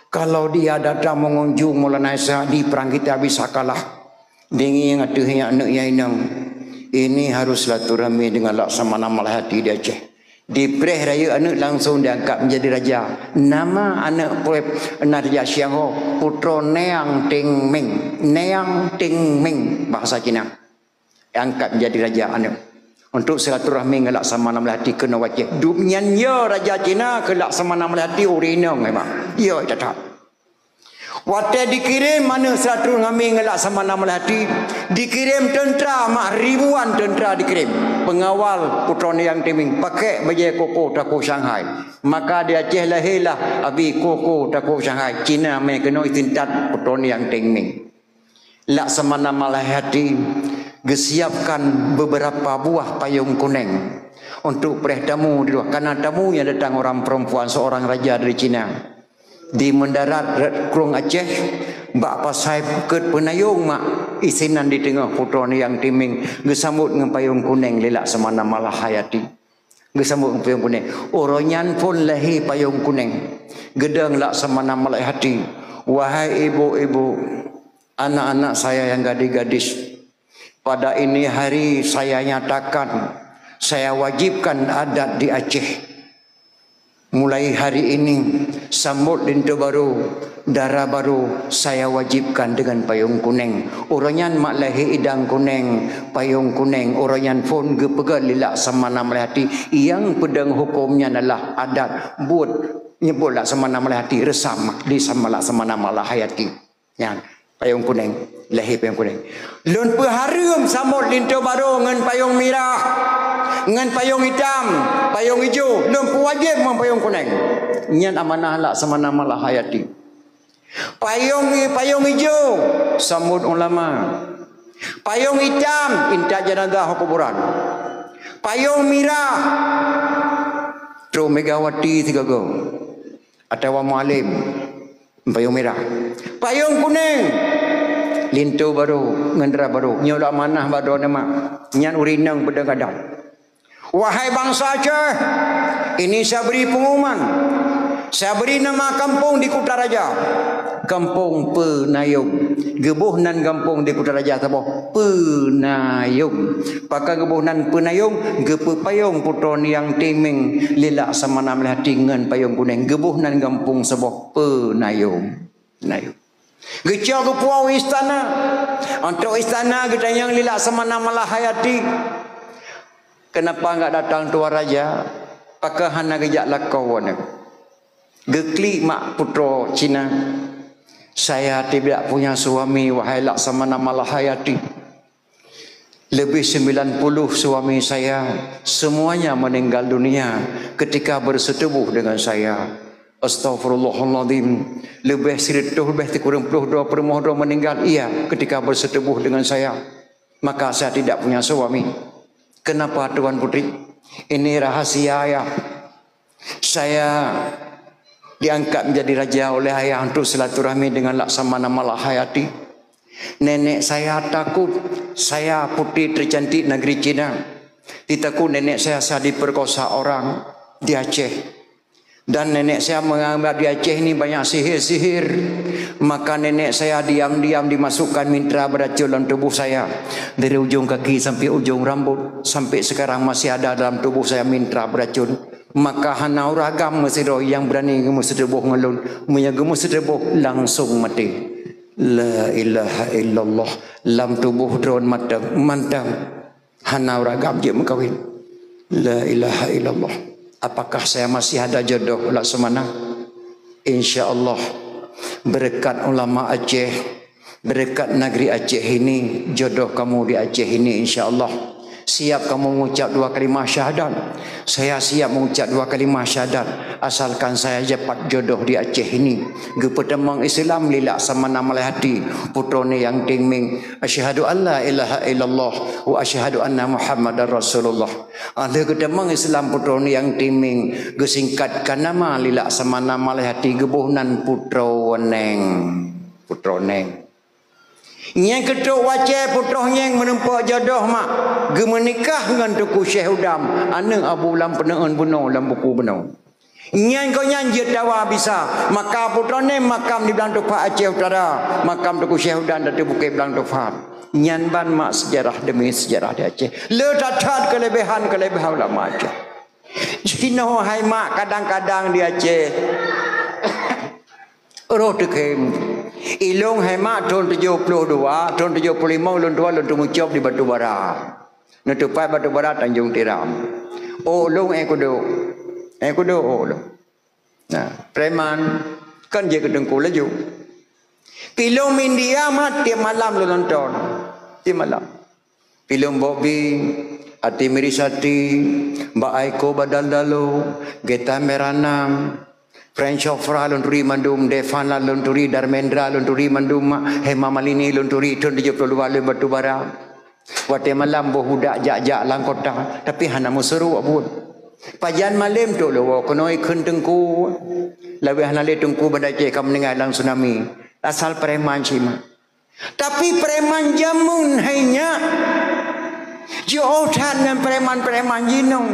Kalau dia datang mengunjung Maulana Isa, di perang kita bisa kalah. Deungieng ateueh nyan aneuk nyang inong. Ini harus silaturahmi dengan Laksamana Malahayati di Aceh. Dipreh rayeuk aneuk langsung diangkat menjadi raja. Nama aneuk preh na Raja Xiang Ho, putroe Neang Ting Ming. Neang Ting Ming bahasa Cina. Angkat menjadi raja aneuk. Untuk silaturahmi ngon Laksamana Malahayati keunoe u Aceh. Dub nyan yo raja Cina keu Laksamana Malahayati ureueng inong memang. Yo catat. Watée dikirém aneuk silaturahmi ngon Laksamana Malahayati, dikirém teuntra mak ribuan teuntra dikirém. Pengawal putroe Neang Ting Ming pakai bajée koko takue Shanghai. Maka di Aceh lahé lah abi koko takue Shanghai. Cina mé keunoe isintat putroe Neang Ting Ming. Laksamana Malahayati geusiapkan beberapa buah payong kuneng untuk preh tamu di luwa. Karena tamu yang datang orang perempuan seorang raja dari Cina. Di mendarat Krueng Aceh, bak pasai Bukét Peunayong mak, isinan di teungoh putroe Neang Ting Ming geusambot ngon payong kuneng lé Laksamana Malahayati. Geusambot ngon payong kuneng. Uroe nyan phon lahé payong kuneng. Geudong Laksamana Malahayati, "Wahai ibu-ibu, anak-anak saya yang gadis-gadis, pada ini hari saya nyatakan, saya wajibkan adat di Aceh. Mulai hari ini, sambot linto barô, dara barô, saya wajibkan dengan payong kuneng." Uroe nyan mak lahé idang kuneng, payong kuneng, uroe nyan phon geupeugah lé Laksamana Malahayati, nyang peudong huköm nyan adalah adat, buet nyebut Laksamana Malahayati, reusam di sama Laksamana Malahayati. Nyan. Payong kuneng, lahé payong kuneng. Lôn peuhareuem sambot linto barô ngon payong mirah, ngon payong itam, payong ijo. Lôn peuwajéb ngon payong kuneng. Nyan amanah Laksamana Malahayati. Payong, payong ijo, sambot ulama. Payong itam, intat janazah u kuburan. Payong mirah, trok Megawati sigoe-goe. Atawa Mualem, payong mirah. Payong kuneng, linto barô, ngon dara barô. Nyoe lôn amanah bak droeneuh mak. Nyan ureueng inong peudong adat. Wahai bansa Aceh, ini saya beri pengumuman. Saya beri nama kampung di Kutaraja. Kampung Peunayong. Geuboh nan gampông di Kutaraja saboh Peunayong. Pakon geuboh nan Peunayong, geupeupayong putroe Niang Timeng lé Laksamana Malahayati ngon payong kuneng. Geuboh nan gampông saboh Peunayong. Peunayong. Geucok geupuwoe u istana. Trok istana geutanyong lé Laksamana Malahayati, "Kenapa enggak datang Tuan Raja? Pakon hana geujak lakoe nyoe?" Geuklik mak putroe Cina, "Saya tidak punya suami, wahai Laksamana Malahayati. Lebih sembilan puluh suami saya, semuanya meninggal dunia ketika bersetubuh dengan saya. Astaghfirullahaladzim. Leubeh sireutôh, leubeh sikureueng ploh droe peurumoh droe meninggal, iya, ketika bersetubuh dengan saya. Maka saya tidak punya suami." "Kenapa, Tuan Putri?" "Ini rahasia, Ayah. Saya diangkat menjadi raja oleh Ayah untuk silaturahmi dengan Laksamana Malahayati. Nenek saya takut saya putri tercantik negeri Cina. Ditakut nenek saya, saya diperkosa orang di Aceh. Dan nenek saya menganggap di Aceh ini banyak sihir-sihir. Maka nenek saya diam-diam dimasukkan mintra beracun dalam tubuh saya. Dari ujung kaki sampai ujung rambut, sampai sekarang masih ada dalam tubuh saya mintra beracun. Maka hana ureueng agam meusidroe nyang beurani geumeuseuteuboh ngon lôn. Meunyoe geumeuseuteuboh, langsung maté." La ilaha illallah. Lam tuboh droe mantong, mantong. Hana ureueng agam jeuet meukawen. La ilaha illallah. Apakah saya masih ada jodoh, Laksamana? Insya Allah. Berkat ulama Aceh, berkat negeri Aceh ini, jodoh kamu di Aceh ini, insya Allah. Siap kamu mengucap dua kalimah syahadat? Saya siap mengucap dua kalimah syahadat, asalkan saya dapat jodoh di Aceh ini. Geupeutamong Islam lé Laksamana Malahayati, putroe Niang Timeng. Asyhadu an la ilaha illallah wa asyhadu anna Muhammadar Rasulullah. Ah, lheueh geutamong Islam putroe Niang Timeng, geusingkatkan nama lé Laksamana Malahayati, geuboh nan Putroe Neng. Putroe Neng. Nyan keutrok wacée putroe nyang meureumpok jodoh mak, geumeunikah ngon Teungku Syekh Udam, aneuëk Abu Lam Peuneuen bunoe lam buku bunoe. Nyan gobnyan jeuet dawa bisa, maka putroe Neng makam di Blang Tufat Aceh Utara, makam Teungku Syekh Udam di Bukét Blang Tufat. Nyan ban mak seujarah demi seujarah di Aceh. Le that-that keuleubehan-keuleubehan ulama Aceh. Jinoe hai mak kadang-kadang di Aceh. Roh teukem. Ilong hai mak thon tujoh ploh dua, thon tujoh ploh lima ulôn tuha lôn teumucop di Batu Bara. Neutupat Batu Bara Tanjong Tiram. Oh, lôn eh kudok. Eh kudok, oh, lôn. Nah, preman kan jeuet keu teungku laju. Pilong India mak tiep malam lôn nonton. Tiep malam. Pilong Bobby, Ati Mirisati, Mbak Aiko Badal Dalo, Geta Meranam, French Opera lôn turi mandum, Devana lôn turi, Darmendra lôn turi mandum mak, Hema Malini lôn turi, thon tujoh ploh dua lôn Batu Bara. Watée malam boh budak jak-jak lam kota, tapi hana meusuroh buet. Pajan malem trok leuwoe keunoe kheun teungku. Lawét hana lé teungku Banda Aceh ka meuninggai lam tsunami. Asal preman cit mak. Tapi preman jameun hai nyak. Jiôh that ngon preman-preman jinoe.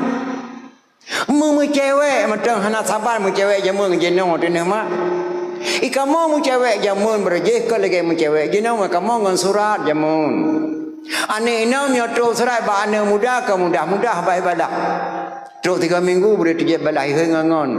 Meu-, meucewek mantong hana saban meucewek jameun jinoe teuh mak. I kamoe meucewek jameun beureujeih ka lagée meucewek jinoe ngon kamoe ngon surat jameun. Aneuk inong nyoe trok surat bak aneuk muda ka mudah-mudah bak ibalah. Trok tiga minggu bri teujieb balah iheueng ngon.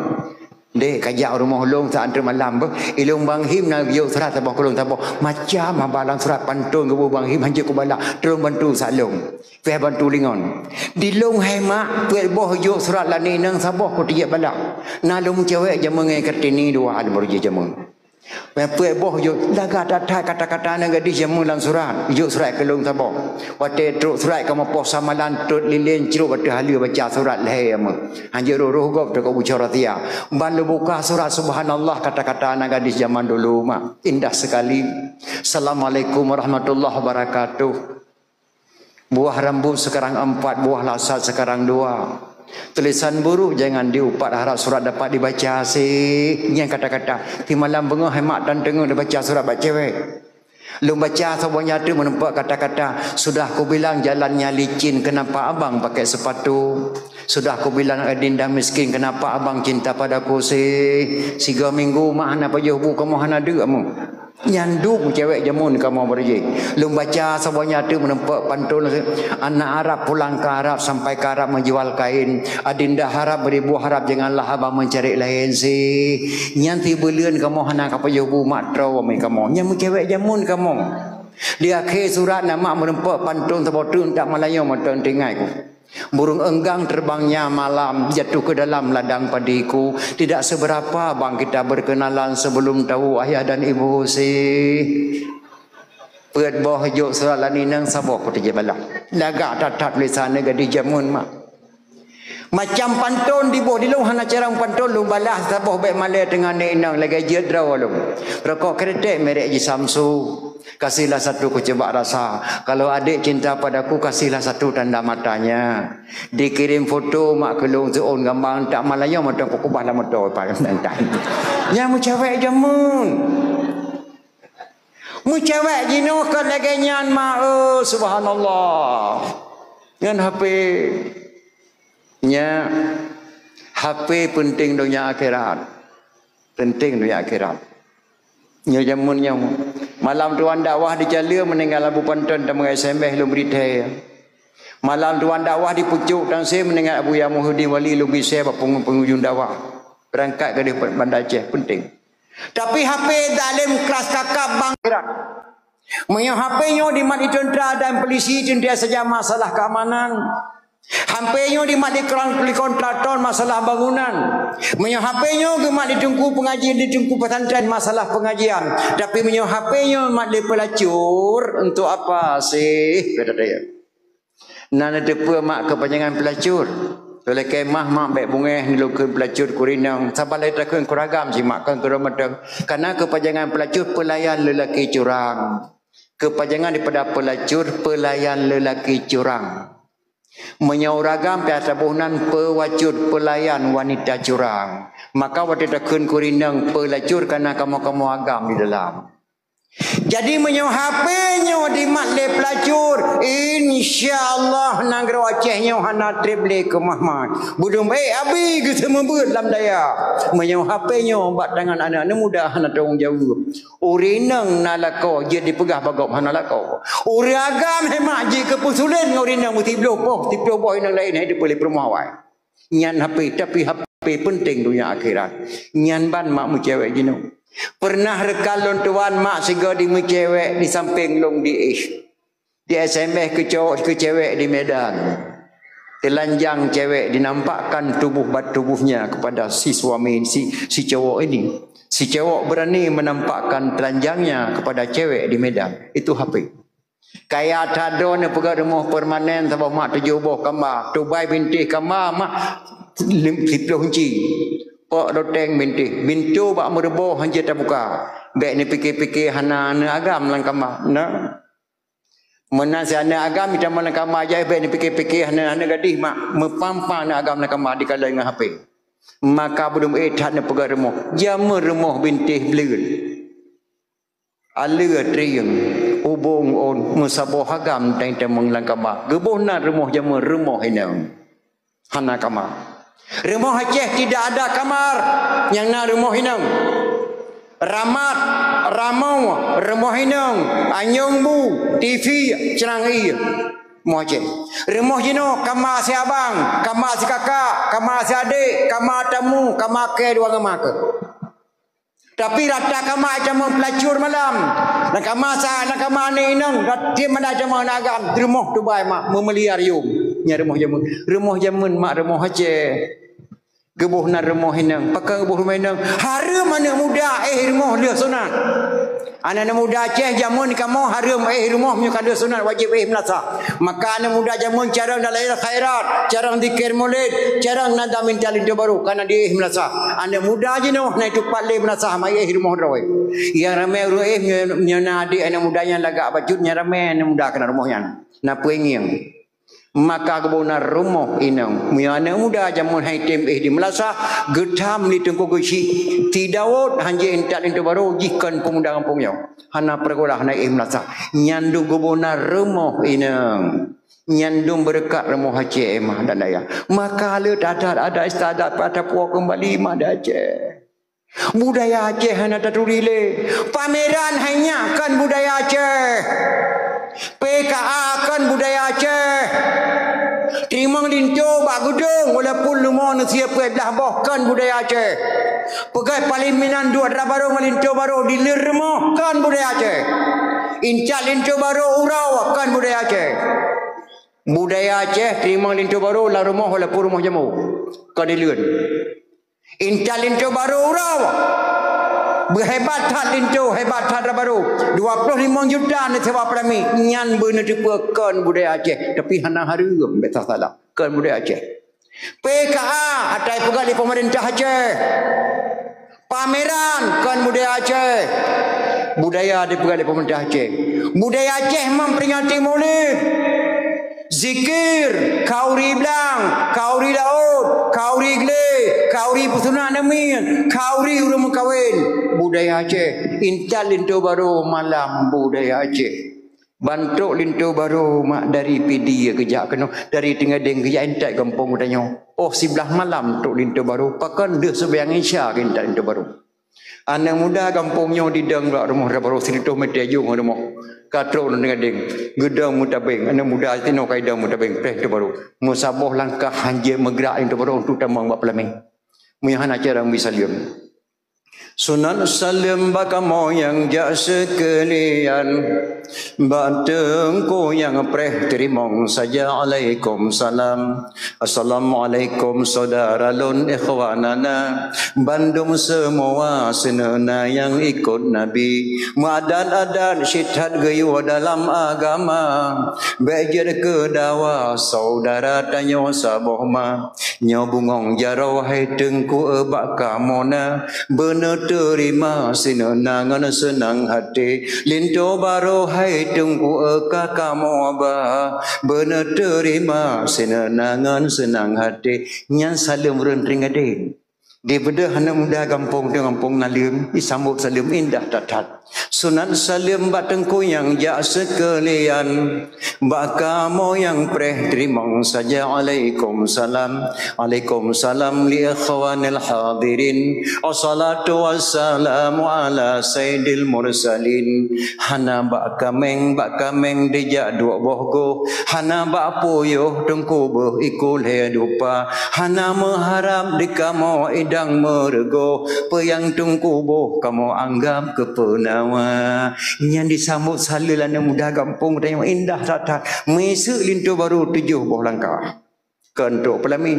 Dek, kajak rumoh lôn sa antre malam beuh. Ilong Bang Him na geuyue surat saboh keu lôn saboh. Macam haba lam surat pantôn geuboh Bang Him hanjeuet kubalah. Tulông bantu sa lôn. Pih bantu lingon. Di lôn hai mak, peuet boh jok surat lani nang saboh ku tijak balah. Na lôn cewek jameun ngai Kartini dua lôn baru jih jameun. Peuet boh jok, lagak that-that kata-kata nyang gadih jameun lam surat. Jok surat keu lôn saboh. Watèe trok surat kamoe poh samalan, tot lilén crok ateueh haleue baca surat lhèe jameun. Hanjeuet roh-roh gob teuka bucora tia. Ban lôn buka surat, subhanallah, kata-kata nyang gadih jameun dulu, mak. Indah sekali. Assalamualaikum warahmatullahi wabarakatuh. Buah rambut sekarang empat, buah lasat sekarang dua. Tulisan buruk jangan diupat, harap surat dapat dibaca sih. Nyan kata-kata, ti malam beungoh hai mak tan teungoh dibaca surat bak cewek. Lôn baca saboh nyan teuk meuneupok kata-kata, sudah kubilang jalannya licin, kenapa abang pakai sepatu? Sudah kubilang adinda miskin, kenapa abang cinta padaku sih? Sigoe minggu mak hana pajoh bu, kamoe hana deuk amu. Nyan duek cewek jameun kamoe beureujih. Lôn baca saboh nyan teuk meuneupok pantôn, anak Arab pulang ke Arab, sampai ke Arab menjual kain. Adinda harap beribu harap, janganlah abang mencari lain sih. Nyan sibeuleuen kamoe hana ka pajoh bu mak troe mé kamoe. Nyan meucewek jameun kamoe. Di akhé surat na mak meuneupok pantôn saboh teuk, tak malayeue mantong teuingat ku. Burung enggang terbangnya malam, jatuh ke dalam ladang padiku. Tidak seberapa bang kita berkenalan sebelum tahu ayah dan ibu sih. Peuet boh jok surat lam inong, saboh kuteujeuet balah. Lagak that-that tulisan nyang gadih jameun mak. Macam pantôn diboh di lôn hana carông pantôn, lôn balah saboh bèk malèe teungoh nyan inong lagèe jeuet droe lôn. Rokok kretek merek jih Samsu. Kasihlah satu ku coba rasa. Kalau adik cinta padaku, kasihlah satu tanda matanya. Dikirim foto mak keu lôn, seuôn gambar, tak malayeue mantong kukubah lam moto pakai mentang. Nyan meucewek jameun. Meucewek jinoe ka lagèe nyan mak, eh, subhanallah. Ngon H P. Nya, H P penting donya akhirat. Penting donya akhirat. Nyoe jameun nyoe. Malam tuan dakwah di Caleue meuninggai Abu Panton dan S M S lôn bri thèe. Malam tuan dakwah di Pucok Tangse meuninggai Abu Yahya Muhyiddin Wali lôn bri sè bak pengu-, penghujung dakwah. Berangkat keudéh Banda Aceh, penting. Tapi H P dalam kelas kakap bang akhirat. Meunyoe H P nyoe dimat di tentara dan polisi, tentara saja masalah keamanan. H P nyoe dimat di kron-, di kontraktor masalah bangunan. Meunyoe H P nyoe geumat di teungku pengaji, di teungku pesantren masalah pengajian. Tapi meunyoe H P nyoe mat di pelacur, untuk apa sih? Kata dia. Na neuteupeue mak keupanjangan pelacur. Teuleukée mah mak bék beungéh neulukon pelacur kurinong, saban lé takheun kuragam simak kon keudroe mantong. Kana keupanjangan pelacur pelayan lelaki curang. Keupanjangan daripada pelacur, pelayan lelaki curang. Meunyoe uragam pih taboh nan peuwacut, pelayan wanita curang. Maka watée takheun kurinong pelacur kana kamoe-kamoe agam di dalam. Jadi meunyoe H P nyoe dimat lé pelacur, insya Allah nanggroe Aceh nyoe hana treb lé keumah-mah. Budum baik abi geuseumeubeuet lam daya. Meunyoe H P nyoe bak tangan aneuk-aneuk muda hana tanggong jaweueb. Ureueng inong na lakoe jeuet dipeugah bak gob hana lakoe. Ureueng agam hemat jeuet keu peusulet ngon ureueng inong meusibloh boh, sibloh boh inong laén hai dipeuléh peurumoh awai. Nyan H P, tapi H P penting donya akhirat. Nyan ban mak meucewek jinoe. Pernah reukan lôn tuan mak sigoe dimeucewek di sampéng lôn di ish. Di S M S keu cowok keu cewek di Medan. Telanjang cewek dinampakkan tubuh bat tubuhnya kepada si suami si, si cowok ini. Si cowok berani menampakkan telanjangnya kepada cewek di Medan. Itu H P. Kaya that droeneuh peugah rumoh permanen saboh mak tujoh boh kama. Tubai bintéh kama mak lim-, siploh inci. Pok loteng bintéh. Bintoe bak meureuboh hanjeuet tabuka. Bék neupiké-piké hana aneuk agam lam kama. Nah. Meunan si aneuk agam mita lam kama jai bék neupiké-piké hana, hana gadih mak. Meupang-pang aneuk agam lam kama dikalon ngon H P. Maka budum éh that neupeugah rumoh. Jameun rumoh bintéh bleuen. Aleue trieng, ubong ôn, meusaboh agam teueng-teueng lam kama. Geuboh na rumoh jameun rumoh inong. Hana kama. Rumoh Aceh tidak ada kamar, nyang na rumoh inong. Ramat, ramoe, rumoh inong, anyong bu, T V, ceurang ie. Rumoh Aceh. Rumoh jinoe kama si abang, kama si kakak, kama si adek, kama tamu, kama kée dua ngon ma keuh. Tapi rata kama jameun pelacur malam. Lam kama sa-, lam kama aneuk inong, rata malam jameun aneuk agam, rumoh tubai mak, meumeuliar yum. Nyan rumoh jameun. Rumoh jameun mak rumoh Aceh. Geuboh nan rumoh inong. Pakon geuboh rumoh inong? Hareuem aneuk muda éh rumoh lheueh sunat. Aneuk muda Aceh jameun kamoe hareuem éh rumoh meunyoe ka lheueh sunat wajéb éh meulasah. Maka aneuk muda jameun carông dalam khairat, carông zikir mulod, carông nadam intat linto barô, kana di éh meulasah. Aneuk muda jinoe na itupat lé meulasah mai éh rumoh droe. Nyang ramé ureuëng éh meunyoe, meunyoe na adék aneuk muda nyang lagak bacut, nyang ramé aneuk muda kana rumoh nyan. Na peue ngieng. Maka geuboh nan rumoh inong. Meunyoe aneuk muda jameun hai tem éh di meulasah, geutham lé Teungku Geuchik. Ti Daud hanjeuet intat linto barô jih kon peumuda gampông nyoe. Hana peureugolah na éh meulasah. Nyan dum geuboh nan rumoh inong. Nyan dum beureukat rumoh Aceh mah dan dayah. Maka le tadat adat istiadat pada puwoe keumbali mah di Aceh. Budaya Aceh hana taturi lé. Pameran hai nyak kon budaya Aceh. P K A kon budaya Aceh. Teurimong linto bak geudong walaupun leumo neusie peuet blah boh kon budaya Aceh. Peugét paleng meunan duek dara barô ngon linto barô di leueh rumoh kon budaya Aceh. Intat linto barô uroe kon budaya Aceh. Budaya Aceh teurimong linto barô lam rumoh walaupun rumoh jambo kon di leuen. Intat linto barô uroe. Beuhebat that linto, hebat that dara barô. Dua ploh limong juta neusewa peulamiet. Nyan beuneuteupeu kon budaya Aceh. Tapi hana hareuem, bèk salah. Kon budaya Aceh. P K A, ata ipeugah lé peumeurintah Aceh. Pameran kon budaya Aceh. Budaya dipeugah lé peumeurintah Aceh. Budaya Aceh memperingati Maulid. Zikir, khauri blang, khauri laôt, khauri glé, khauri peusunat namien, khauri ureuëng meukawen. Budaya Aceh, intat linto barô malam budaya Aceh. Ban trok linto barô mak dari Pidie geujak keunoe, dari Teungadeng geujak intat gampông geutanyoe. Oh siblaih malam trok linto barô, pakon deuh seumayang Isya geuintat linto barô. Aneuk muda gampông nyoe didong bak rumoh dara barô sireutôh meter jong rumoh. Ka trok ngon Teungadeng, geudong meutabeng. Aneuk muda sinoe ka idong meutabeng preh linto barô. Meusaboh langkah hanjeuet meugrak linto barô untuk tamong bak peulamé. Meunyoe hana carông bri saleuem. Sunat saleuem bak kamoe nyang jak seukeulian. Bak teungku nyang preh teurimong saja alaikum salam. Assalamualaikum saudara lôn ikhwanana. Bandum seumua seuneuna nyang ikot Nabi. Meuadat-adat sit that geuyue dalam agama. Bèk jeuet keu dawa saudara tanyoe saboh ma. Nyoe bungöng jaroe hai teungku e bak kamoe na, beuneuteurima sineuna ngon seunang haté. Linto barô hai teungku e ka kamoe ba, beuneuteurima sineuna ngon seunang haté. Nyan saleuem ureuëng Teungadeng. Dibeudôh aneuk muda gampông teuh gampông naleuem, disambot saleuem indah that-that. Sunat saleuem bak teungku nyang jak seukeulian. Bak kamoe nyang preh teurimong saja alaikum salam. Alaikum salam li ikhwanil hadirin. Wassalatu wassalamu ala sayyidil mursalin. Hana bak kaméng, bak kaméng dijak duek boh goh. Hana bak puyôh teungku beuh iku lhée dupa. Hana meuharab di kamoe idang meureugoh. Peue nyang teungku boh kamoe anggab keu peunawa. Nyan disambot saleuem aneuk muda gampông tanyoe indah that-that. Meuiseuk linto barô tujoh boh langkah. Keu trok peulamé.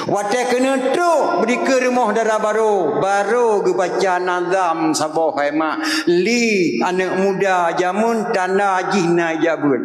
Watée keuneuk trok beudikeue rumoh dara barô, barô geubaca nazam saboh hai mak. Li aneuk muda jameun tanda jih na jak beuet.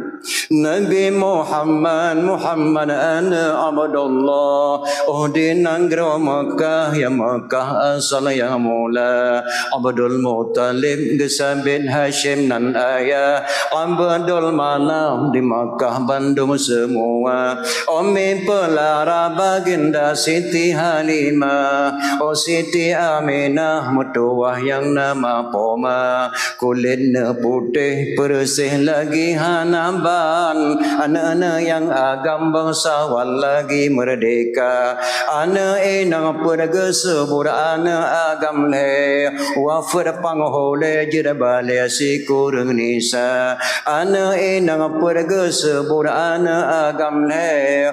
Nabi Muhammad, Muhammad aneuk Abdullah. Oh di nanggroe Makkah, ya Makkah asal nyang mula. Abdul Muttalib geusabiet Hasyim nan ayah. Abdul Manaf di Makkah bandum seumua. Umi Peulara baginda Siti Halimah. Oh Siti Aminah meutuwah nyang nama Poma. Kulét neuputéh peureuséh lagi hana ban. Aneuk-aneuk nyang agam bangsawan lagi meurdéhka. Aneuk inong peuet geuseubut aneuk agam lhée. Wafeuet panghulée jeuet balée sikureueng nisa. Aneuk inong peuet geuseubut aneuk agam lhée.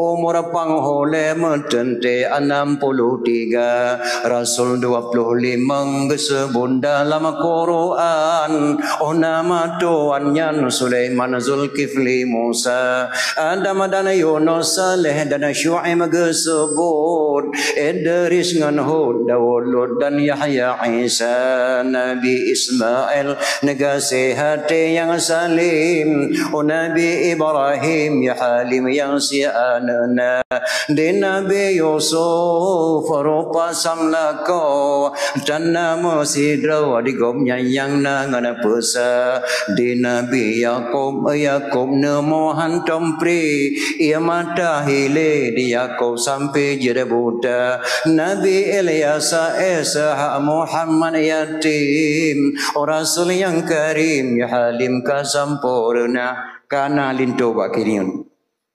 Umur panghulée meuteuntée anam puluh tiga. Rasul dua puluh limong geuseubut dalam Quran. Oh nama tuan nyan Sulaiman Zulkifli. Zulkifli Musa, Adam dan Yunus, Saleh dan Syu'aib geuseubut, Idris ngon Hud, Daud, Lut dan Yahya, Isa, Nabi Ismail, neugaséh até nyang salim, oh Nabi Ibrahim, ya Halim nyang sianeuna. Di Nabi Yusuf rupa samlakoe, dan na meusidroe di gobnyan nyang na ngon peusa. Di Nabi Yakub, Yakub neumuhan tompri, ia mata hilé di Yakub sampoe jeuet buta. Nabi Ilyas, Ishak, Muhammad yatim, oh Rasul nyang karim, ya Halim ka sampoereuna. Kana linto bak keuneuk.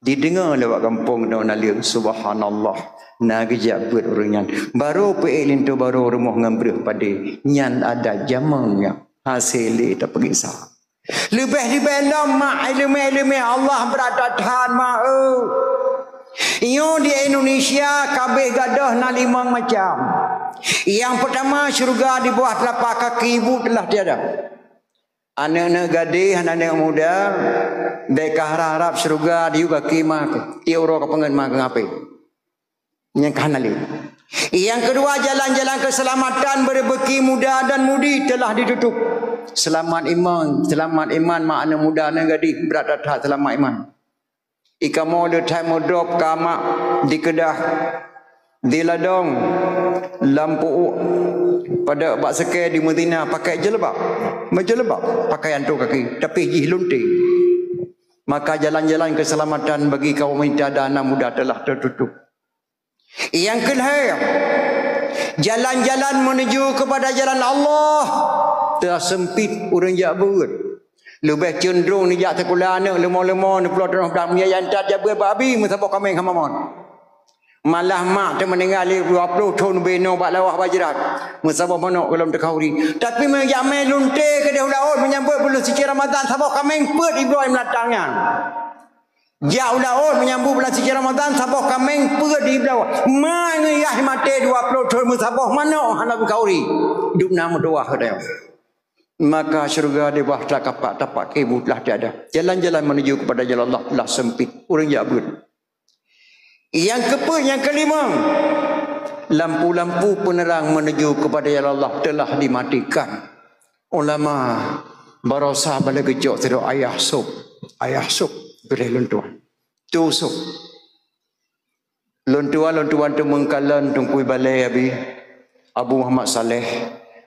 Dideungoe lé bak gampông nyoe naleueng, subhanallah, na geujak beuet ureuëng nyan. Barô peuék linto barô rumoh ngon breueh padé. Nyan adat jameun nyan. Hasé lé tapeugisa. Leubeh-leubeh lom mak, iéleumé-iéleumé Allah brat that-that mak, eu. Nyoe di Indonesia kabeh gadôh na limong macam. Nyang peutama syeuruga di bawah teulapak kaki ibu teulah tiada. Aneuëk-aneuëk gadéh, aneuëk muda, bék ka harab-harab syeuruga diyue gaki ma, tiep uroe ka peungeut ma keu ngapé. Nyang ka hana lé. Nyang keudua, jalan-jalan keuseulamatan beureubeuki muda dan mudi teulah ditutup. Seulamat iman, seulamat iman mak aneuëk muda, aneuëk gadéh, brat that-that seulamat iman. Ikamoe le that meudrob ka mak di keudah, di ladong, lam puuk, padub bak seukée di Madinah pakai jeuleuba. Meujeuleuba, pakai anto kaki, tapi jih lunte. Maka jalan-jalan keuseulamatan bagi kaum wanita dan aneuëk muda teulah teututup. Nyang keulhée, jalan-jalan menuju kepada jalan Allah teulah seumpit, ureuëng jak beuet. Leubeh ceundrong neujak sikula aneuëk leumo-leumo, neuploh tanoh dam, ya, nyang that jak beuet bak abi meusaboh kaméng hana mon. Malah mak teuh meuninggai lé dua ploh thon ubé noe bak lawah bajrat, meusaboh manok golom teukauri. Tapi meunjak mé lunte keudeh u laôt menyambot buleuen suci Ramadhan, saboh kaméng peuet ibloe meulatang nyan. Jak u laôt menyambut buleuen suci Ramadhan, saboh kaméng peuet di bloe. Ma ngon yah maté dua ploh thon meusaboh manok hana meukauri. Dum na meutuwah keu tanyoe. Maka syeuruga di bawah telapak tapak ibu teulah tiada. Jalan-jalan menuju kepada jalan Allah teulah sempit. Ureuëng jak beuet. Nyang keupeuet, nyang keulimong, lampu-lampu peuneurang menuju kepada jalan Allah teulah dimatikan. Ulama barosa bala geucok sidroe ayah sôb. Ayah sôb, gurée lôn tuan. Tu sôb. Lôn tuan, lôn tuan teumeung kalon Teungku Balée Abi, Abu Muhammad Saleh,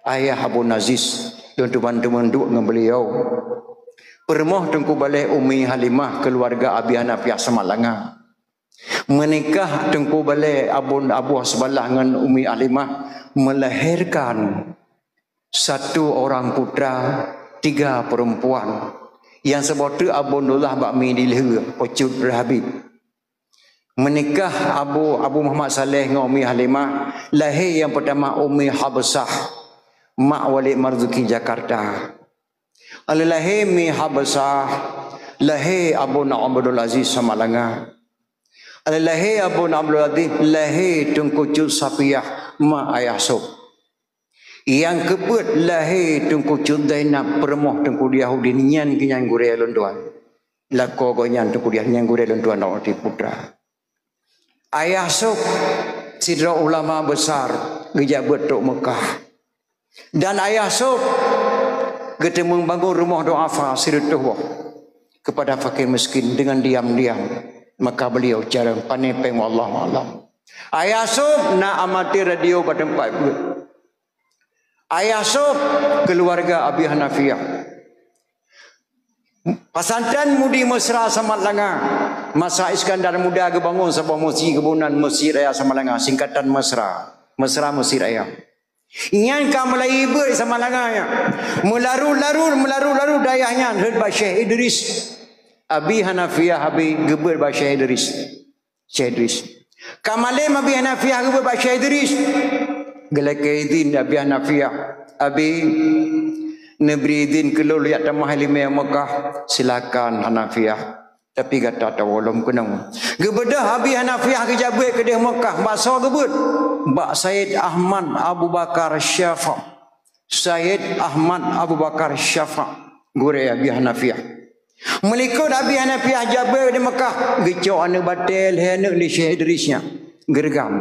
ayah Abu Aziz, lôn tuan teumeung duek ngon beliau. Peurumoh Teungku Balée Umi Halimah, keuluwarga Abi Hanafiah Samalanga. Meunikah Teungku Balée Abon Abu Hasballah ngon Umi Halimah, melahirkan satu orang putra, tiga perempuan. Nyang saboh teuk Abon Dullah bak mi di lheueh, Ucut Rahabib. Meunikah Abu, Abu Muhammad Saleh ngon Umi Halimah, lahé nyang peutama Umi Habsah, mak Walid Marzuki Jakarta. Alheuh lahé Mi Habsah, lahé Abon Abdul Aziz Samalanga. Alheuh lahé Abon Abdul Aziz, lahé Teungku Cut Sapiah, ma ayah sôb. Nyang keupeuet lahé Teungku Cut Zainab, peurumoh Teungku Diah Udin, nyan keuh nyan gurée lôn tuan. Lakoe gobnyan Teungku Diah nyan gurée lôn tuan, Teungku Putra. Ayah sôb sidroe ulama besar geujak beuet trok Meukah. Dan ayah sôb geuteumeung bangun rumoh duafa sireutôh boh kepada fakir miskin dengan diam-diam. Maka beliau carông pané péng, wallahu a'lam. Ayah sôb na amatir radio bak teumpat beuet. Ayah sôb keuluwarga Abi Hanafiah. Pasantren Mudi Mesra Samalanga. Masa Iskandar Muda geubangun saboh meuseujid geuboh nan Mesjid Raya Samalanga, singkatan Mesra. Mesra Mesjid Raya. Nyan ka meulayeue beuet Samalanga nyan. Meularu-laru, meularu-laru dayah nyan rhot bak Syekh Idris. Abi Hanafiah Abi geubeuet bak Syekh Idris. Syekh Idris. Ka malem Abi Hanafiah geubeuet bak Syekh Idris. Geulakée idhin Abi Hanafiah, "Abi, neubri idhin keu lôn jak tamah iéleumé Meukah." "Silakan Hanafiah, tapi gata tawoe lom keunong." Geubeudôh Abi Hanafiah geujak beuet keudeh Meukah, bak soe geubeuet? Bak Said Ahmad Abu Bakar Syafa'. Said Ahmad Abu Bakar Syafa', gurée Abi Hanafiah. Meulikot Abi Hanafiah jabeue di Mekah, geucok aneuk batée lhée aneuk lé Syekh Idris nyan. Geureugam.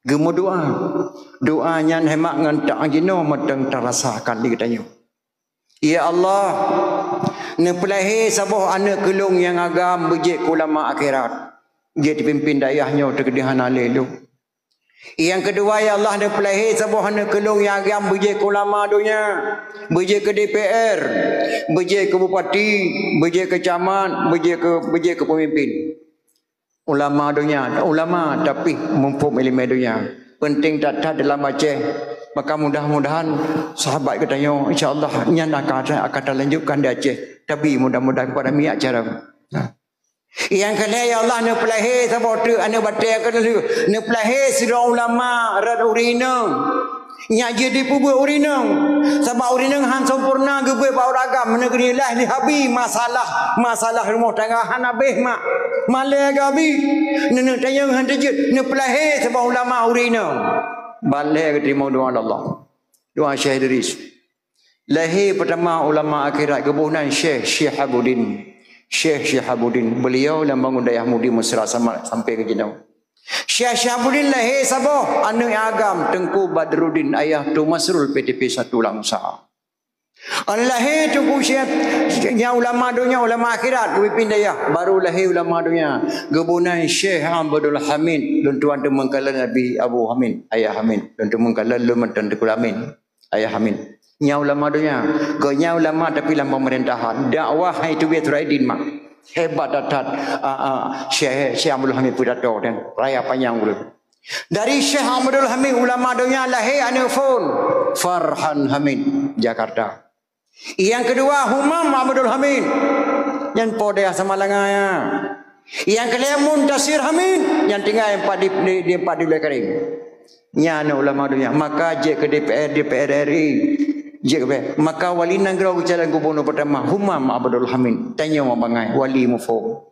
Geumeudoá. Doá nyan hemat ngon taát jinoe mantong tarasakan di geutanyoe. Ya Allah, neupeulahé saboh aneuk keu lôn nyang agam beujeuet keu ulama akhirat. Jeuet pimpin dayah nyoe teukeudeh hana lé lôn. Nyang keudua, ya Allah, neupeulahé saboh aneuk keu lôn nyang agam beujeuet keu ulama donya, beujeuet keu D P R, beujeuet keu bupati, beujeuet keu camat, beujeuet keu, beujeuet keu pemimpin. Ulama donya, ulama tapi muphom ileumé donya. Penting that-that dalam Aceh. Maka mudah-mudahan sahabat geutanyoe, insya Allah, nyan akan, akan talanjutkan di Aceh. Tapi mudah-mudahan pada miak cara. Nah. Nyang keu lhée, ya Allah, neupeulahé saboh teuk aneuk batée keu lheueh. Neupeulahé sidroe ulama rot ureueng inong. Nyak jeuet dipeubeuet ureueng inong. Sabab ureueng inong han sempurna geubeuet bak ureueng agam, meuneuk geunilai lé Abi masalah, masalah rumoh tangga hana abéh mak. Malée geubi, neuneuk tanyong han teujeuet, neupeulahé saboh ulama ureueng inong. Balée geuteurimong doá lé Allah. Doá Syekh Idris. Lahé peutama ulama akhirat geuboh nan Syekh Syihabuddin. Syekh Syihabuddin, beliau nyang bangun dayah Mudi Mesra sama, sampai keu jinoe. Syekh Syihabuddin lahé saboh aneuk agam Teungku Badruddin, ayah Tu Masrul P T P satu Langsa. An lahé Teungku Syekh, nyang ulama donya, ulama akhirat, geupimpin dayah, baru lahé ulama donya. Geuboh nan Syekh Abdul Hamid, lôn tuan teumeung kalon Abi Abu Hamid, Ayah Hamid, lôn teumeung kalon lôn mantong Teungku Hamid. Ayah Hamid. Nyan ulama donya. Gobnyan ulama tapi lam pemerintahan. Dakwah hai teubiet surat idin mak. Hebat that-that. Ah, ah, Syekh, Syekh Abdul Hamid Pidato dan raya panyang ureueng. Dari Syekh Abdul Hamid ulama donya lahé aneuk phon. Farhan Hamid, Jakarta. Nyang keudua Humam Abdul Hamid. Nyan po dayah Samalanga ya. Nyang keulhèe Muntasir Hamid, nyang tinggai empat di, di, di empat di Ulèe Karim. Nyan ulama donya, maka jeuet keu D P R, D P R R I. Jeuet keu, maka wali nanggroe geucalon gubunur pertama, Humam Abdul Hamid. Tanyoe bangai, wali muphom.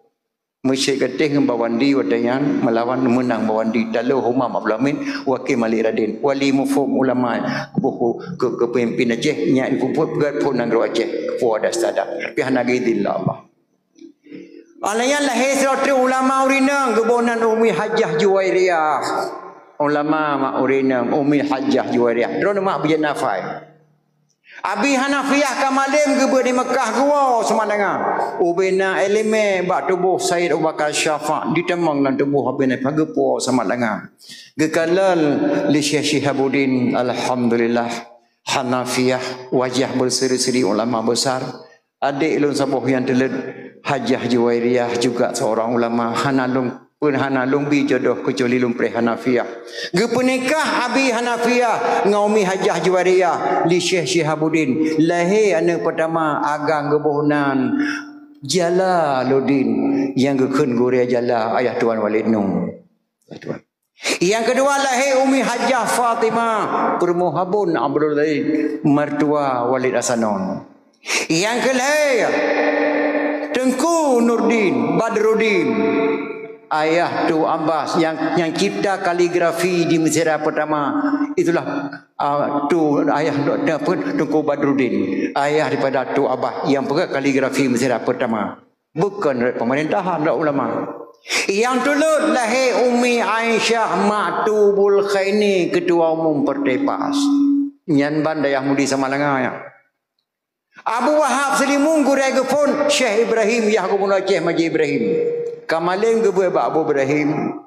Meusyik Gatéh ngon Bawandi watèe nyan meulawan, meunang Bawandi, talo Humam Abdul Hamid, Wakil Malik Raden. Wali muphom ulama, keu, keu, keu pemimpin Aceh, nyan peubuet peugöt phon nanggroe Aceh, keu adat istiadat. Tapi hana geuidin lé Allah. Alayan lahé sidroe ulama ureueng inong geuboh nan Umi Hajah Juwairiyah. Ulama mak ureueng inong Umi Hajah Juwairiyah. Droeneuh mak beujeuet nafai. Abi Hanafiah ka malém geubeuet di Meukah geuwoe Samalanga. Ubena ileumèe bak tuboh Said Abu Bakar Syafa' ditamong lam tuboh Abi Hanafiah geupuwoe Samalanga. Geukalon lé Syekh Syihabuddin, alhamdulillah. Hanafiah, wajah berseri-seri ulama besar. Adék lôn saboh nyang teuleut, Hajah Juwairiyah juga seorang ulama, hana lôn, pun hana lôn bi jodoh keucuali lôn preh Hanafiah. Geupeunikah Abi Hanafiah ngon Umi Hajah Juwairiyah lé Syekh Syihabuddin. Lahé aneuk peutama agam geuboh nan Jalaluddin nyang geukheun gurèe jala ayah tuan Walid Nu. Ayah tuan. Nyang keudua lahé Umi Hajah Fatimah, peurumoh Abon Abdul Latif, mertua Walid Hasanon. Nyang keulhèe Teungku Nurdin Badruddin, ayah Tu Abbas nyang, nyang cipta kaligrafi di Mesir peutama. Itulah, ah, Tu, ayah, apa, Teungku Badruddin, ayah daripada Tu Abbas nyang peugöt kaligrafi Mesir peutama. Bukon rot pemerintahan, rot ulama. Nyang teuleut lahé Umi Aisyah mak Tu Bulkhaini, ketua umum Partai PAS. Nyan ban dayah Mudi Samalanga nyan. Abu Wahab Seulimun gurèe geuphon Syekh Ibrahim, yah gubunur Aceh Maji Ibrahim. Ka malém geubeuet bak Abu Ibrahim.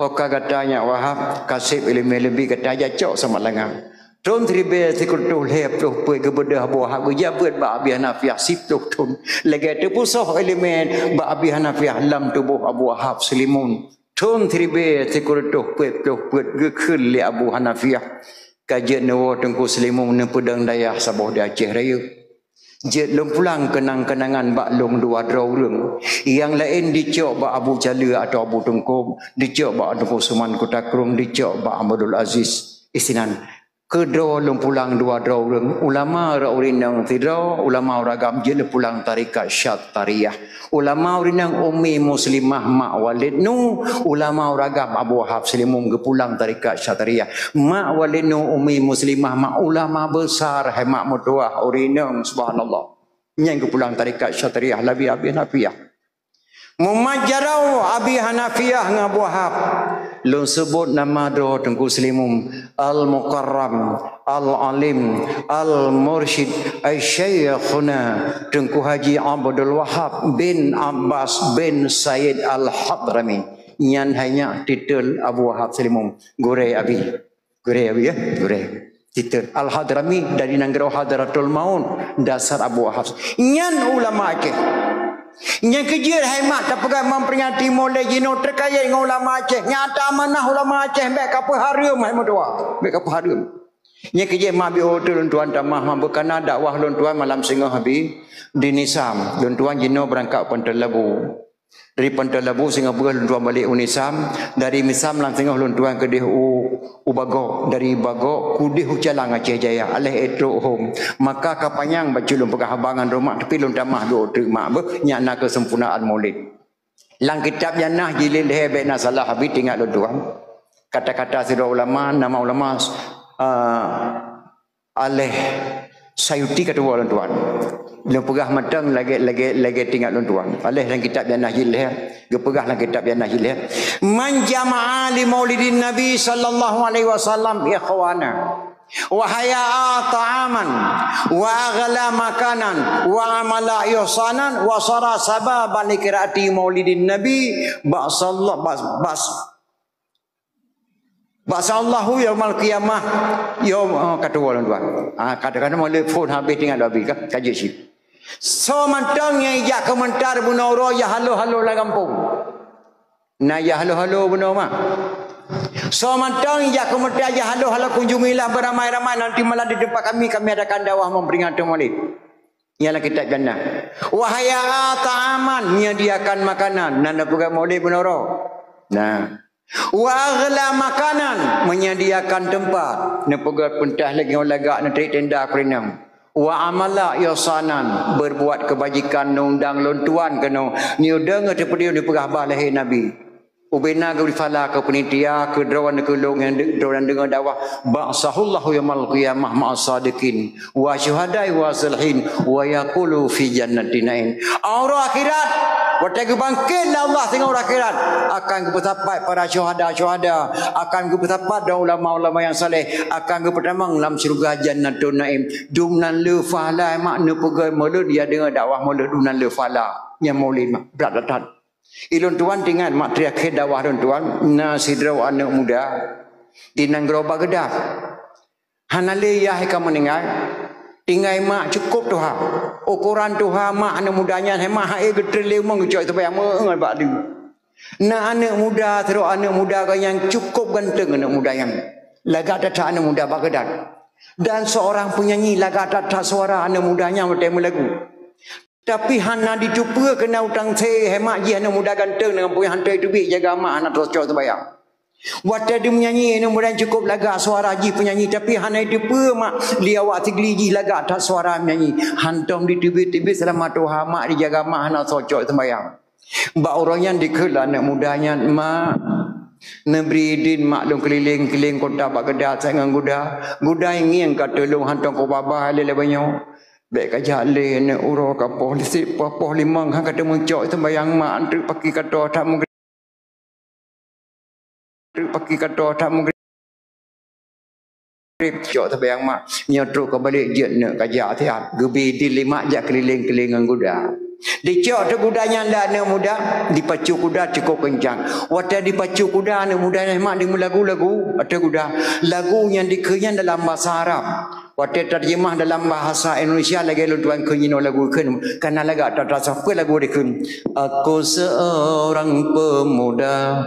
Ho ka gata nyak Wahab, ka sép ileumèe leubeh gata jak cok Samalanga. Thon siribèe sikureueng lhèe ploh peuet geubeudôh Abu Wahab geujak beuet bak Abi Hanafiah siploh thon. Lagèe teupusoh ileumèe bak Abi Hanafiah lam tuboh Abu Wahab Seulimun. Thon siribèe sikureueng peuet ploh peuet geukheun lé Abu Hanafiah. Ka jeuet neuwoe Teungku Seulimun neupeudong dayah saboh di Aceh Rayeuk. Jeuet lôn pulang keunang-keunangan bak lôn dua droe ureueng. Nyang laén dicok bak Abu Caleue atau Abu Teungku, dicok bak Teungku Suman Kuta Krueng, dicok bak Abdul Aziz. Isinan. Keudroe lôn pulang dua droe ureueng, ulama ureueng inong sidroe, ulama ureueng agam jeuet lôn pulang tarekat Syattariyah. Ulama ureueng inong Ummi Muslimah mak Walid Nu, ulama ureueng agam Abu Wahab Seulimun geupulang tarekat Syattariyah. Mak Walid Nu Ummi Muslimah mak ulama besar, hai mak meutuwah ureueng inong, subhanallah. Nyan geupulang tarekat Syatiriah lé Abi Hanafiah. Mumat jaroe Abi Hanafiah ngon Abu Wahab. Lôn seubut nama droe Teungku Seulimum, Al-Mukarram, Al-Alim, Al-Mursyid, Ai Syaikhuna Teungku Haji Abdul Wahab bin Abbas bin Said Al-Hadrami. Nyan hai nyan titel Abu Wahab Seulimum, gurée Abi. Gurée Abi, ya, gurée. Titel Al-Hadrami dari nanggroe Hadratul Maut, dasar Abu Wahab. Nyan ulama Aceh. Nyang keujeuet hai mak tapeugah memperingati Maulid jinoe terkait ngon ulama Aceh. Nyata amanah ulama Aceh, bék kapeuhareuem hai meutuah. Bék kapeuhareuem. Nyang keujeuet mak biôh teuh lôn tuan tamah mak beukana dakwah lôn tuan malam singoh Abi di Nisam. Lôn tuan jinoe beurangkat Pantai Labu. Dari Pantai Labu singoh beuh lôn tuan balek u Nisam, dari Nisam lam singoh lôn tuan keudeh u, u Bagok, dari Bagok keudeh u Calang Aceh Jaya, aléh ék trok hom. Maka ka panyang bacut lôn peugah haba ngon droe mak, tapi lôn tamah dua treuk mak beuh, nyan na keusempurnaan Maulid. Lam kitab Jannah jilid lhée bék na salah Abi teuingat lôn tuan. Kata-kata sidroe ulama, nama ulama, ah, Aléh Sayuti ka tuwoe lôn tuan. Lôn peugah mantong lagée, lagée, lagée teuingat lôn tuan. Aléh lam kitab Jannah jilid lhée, geupeugah lam kitab Jannah jilid lhée, "Man jama'a li maulidin Nabi sallallahu alaihi wasallam ikhwana, wa hayya'a ta'aman, wa aghla makanan, wa amala ihsanan, wa sara sababan li qiraati maulidin Nabi, ba'sallah, bas, bas, Ba'sallahu yaumal qiyamah, yaum, oh, ka tuwoe lôn tuan. Ah, kadang-kadang meuleuphon habéh teuingat lôn Abi ka, ka jeuet cit. Soe mantong nyang ijak keumeuntar bunoe uroe, jak halo-halo lam gampông. Na jak halo-halo bunoe mak. Soe mantong ijak keumeuntar, jak halo-halo kunjungilah beramai-ramai, nanti malam di tempat kami, kami adakan dakwah memperingati Maulid. Nyan lam kitab Jannah. Wa hayya'a ta'aman, menyediakan makanan. Nan peugah Maulid bunoe uroe. Nah. Wa aghla makanan, menyediakan tempat. Neupeugah peuntas lagée ngon lagak neutrek tenda keurinong. Wa amala ihsanan, berbuat kebajikan, neundang lôn tuan keunoe. Neudong teupeudeuh neupeugah bah lahé Nabi. Ubena geubri pahala keu panitia, keu droe nyang keu lôn nyang de-, droe nyang deungoe dakwah. Ba'sahullahu yaumal qiyamah ma'as sadiqin. Wa syuhada'i wa salihin wa yaqulu fi jannati na'im. Uroe akhirat, watée geubangkét lé Allah singoh uroe akhirat, akan geupeusapat para syuhada-syuhada, akan geupeusapat droe ulama-ulama nyang saleh, akan geupeutamong lam syeuruga Jannatun Naim. Dum nan le pahala mak neupeugét Maulid, ya deungoe dakwah Maulid dum nan le pahala. Nyang Maulid mak brat that. Ilôn tuan teuingat mak teuakhé dakwah lôn tuan na sidroe aneuëk muda di nanggroe Baghdad. Hana lé yah ka meuninggai, tinggai mak cukôp tuha. Ukoran tuha mak aneuëk muda nyan hai mak hai geutrön lé umong geucok teubayang meu'en bak deuh. Na aneuëk muda, sidroe aneuëk muda geuh nyang cukôp ganteng aneuëk muda nyan. Lagak that-that aneuëk muda Baghdad. Dan seorang penyanyi lagak that-that suara aneuëk muda nyan watée meulagu. Tapi hana jiteupeue keunan utang se hai mak jih aneuëk muda ganteng deungon puih hantei teubiet jaga mak hana teucok teubayang. Watée deuh meunyanyi, aneuëk muda cukôp lagak suara jih peunyanyi, tapi hana jiteupeue mak li awak sigli jih lagak that suara meunyanyi. Hantom jiteubiet-teubiet seulama tuha mak dijaga mak hana teucok teubayang. Bak uroe nyan dikheun lé aneuëk muda nyan, "Mak, neubri idin mak lôn keuliléng-keuliléng kota Baghdad ngon guda. Guda ngieng ka tulông hantom keu babah lé lagée nyoe." Bék kajak lé aneuëk uroe ka poh lisit, poh, poh limong han ka teumeucok seumbahyang mak, treuk paki ka toh that meugreb, treuk paki ka toh that meugreb. Cok seumbahyang mak, nyoe trok ka balek jeuet neuk kajak siat. Geubi idin lé mak jak keuliléng-keuliléng ngon guda. Dicok teuh guda nyan lé aneuëk muda, dipacu kuda cukôp keuncang. Watée dipacu kuda aneuëk muda nyan mak dimeulagu-lagu ateueh guda. Lagu nyan dikheun nyan dalam basa Arab. Watée tarjeumah dalam bahasa Indonesia lagée lôn tuan kheun jinoe lagu kheun, kana lagak that-that sapeue lagu dikheun. Aku seorang pemuda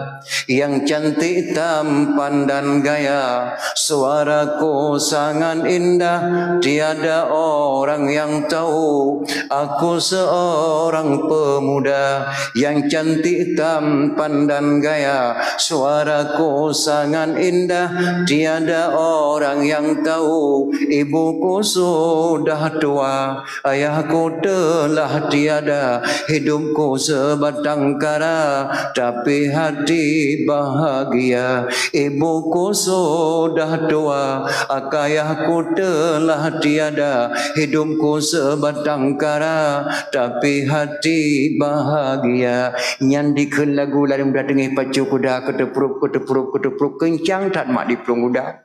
yang cantik tampan dan gaya, suaraku sangat indah, tiada orang yang tahu. Aku seorang pemuda yang cantik tampan dan gaya, suaraku sangat indah, tiada orang yang tahu. Ibuku sudah tua, ayahku telah tiada. Hidupku sebatang kara, tapi hati bahagia. Ibuku sudah tua, ayahku telah tiada. Hidupku sebatang kara, tapi hati bahagia. Nyan dikheun lagu lari muda teungoh pacu kuda, keuteupruk, keuteupruk, keuteupruk, keuncang that mak diplueng kuda.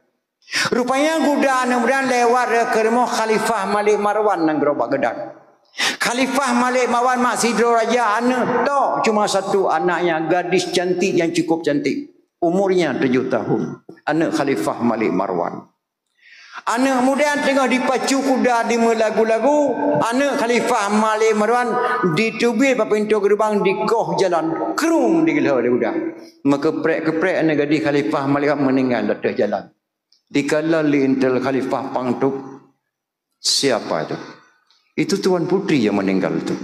Rupanya guda aneuk muda lewat keu rumoh Khalifah Malik Marwan nyang keudroe bak geudan. Khalifah Malik Marwan mak sidroe raja aneuk tok, cuma satu anaknya, gadis cantik yang cukup cantik. Umurnya tujuh tahun. Aneuk Khalifah Malik Marwan. Aneuk muda teungoh dipacu kuda, dimeulagu-lagu, aneuk Khalifah Malik Marwan diteubiet bak pintoe geureubang, dikoh jalan, krung digeulhô lé kuda. Meukeprek-keprek aneuk gadis Khalifah Malik Marwan meuninggai lam ateueh jalan. Dikalon lé intel Khalifah Pangtub, "Siapa itu?" "Itu Tuan Putri yang meninggal itu."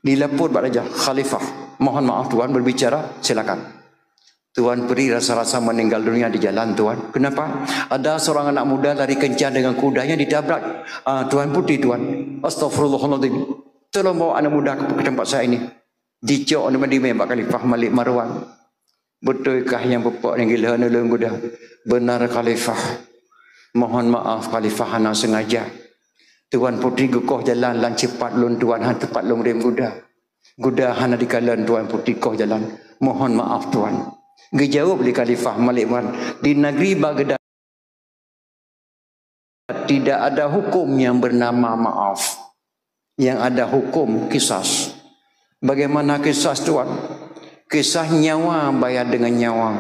Dilapor bak raja, "Khalifah, mohon maaf Tuan berbicara, silakan." "Tuan Putri rasa-rasa meninggal dunia di jalan, Tuan." "Kenapa?" "Ada seorang anak muda lari kencang dengan kudanya, ditabrak, ah, Tuan Putri, Tuan." "Astagfirullahaladzim. Tolong bawa anak muda ke, ke tempat saya ini." Dicok nibak dimé bak Khalifah Malik Marwan. "Beutôi kah nyang peuphok nyang geulhô aneuk lôn guda?" "Benar, Khalifah." "Mohon maaf, Khalifah, hana sengaja. Tuan Putri geukoh jalan lam cepat lôn, Tuan, hana teumpat lôn rem guda. Guda hana dikalon Tuan Putri koh jalan. Mohon maaf, Tuan." Geujaweueb lé Khalifah Malik Marwan, "Di negeri Baghdad tidak ada hukum yang bernama maaf. Yang ada hukum kisas." "Bagaimana kisas, Tuan?" "Kisas nyawa bayar dengan nyawa."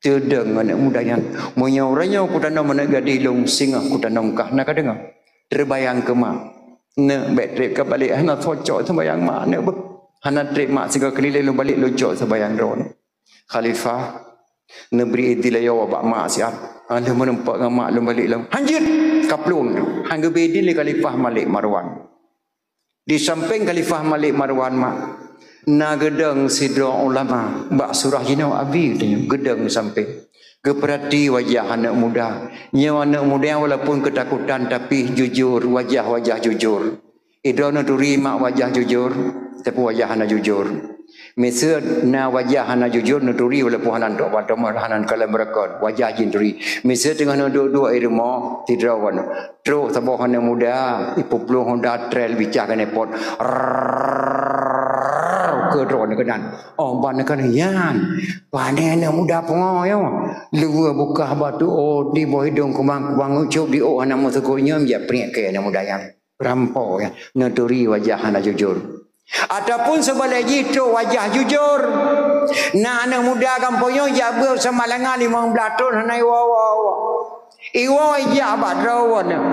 Teudong aneuk muda nyan, "Meunyoe uroe nyoe kutanom aneuk gadih lôn, singoh kutanom kah, na kadeungoe?" Teubayang keu mak. "Neuk, bèk trép ka balek, hana cocok seumayang mak, neuk beuh. Hana trép mak, sigoe keulileng lôn balek, lôn cok seumayang droeneuh." "Khalifah, neubri idin lé yoh bak mak siat. Ah, lheueh meurumpok ngon mak lôn balek lom." "Hanjeuet!" Kaplueng tu. Han geubri idin lé Khalifah Malik Marwan. Di sampéng Khalifah Malik Marwan mak, na geudong sidroe ulama bak surah jinoe abi tanyoe geudong sampéng. Geupeurati wajah aneuk muda. Nyoe aneuk muda walaupun keutakutan tapi jujur, wajah-wajah jujur. Idroe neuturi mak wajah jujur, tapi wajah hana jujur. Miseue na wajah hana jujur neuturi walaupun hana tok bak teuma hana kalon beureukat, wajah jih neuturi. Miseue teungoh neuduek-duek i rumoh, sidroe wan. Trok saboh aneuk muda, ipeuplueng honda trail bicah keuneuk pot. Rrrr, keu droeneuh keunan. Oh, ban keunan nyan. Pane aneuk muda pungo nyoe. Luweue bukah batu, oh, di boh idong kumang-kumang ucok di ôk hana meuteukot nyoe, jak priek keu aneuk muda nyan. Rampok ya, neuturi wajah hana jujur. Ataupun seubalek jih trok wajah jujur. Na aneuk muda gampông nyoe jak beuet seumalanga limong blaih thon hana iwoe-woe. Iwoe ijak bak droeneuh.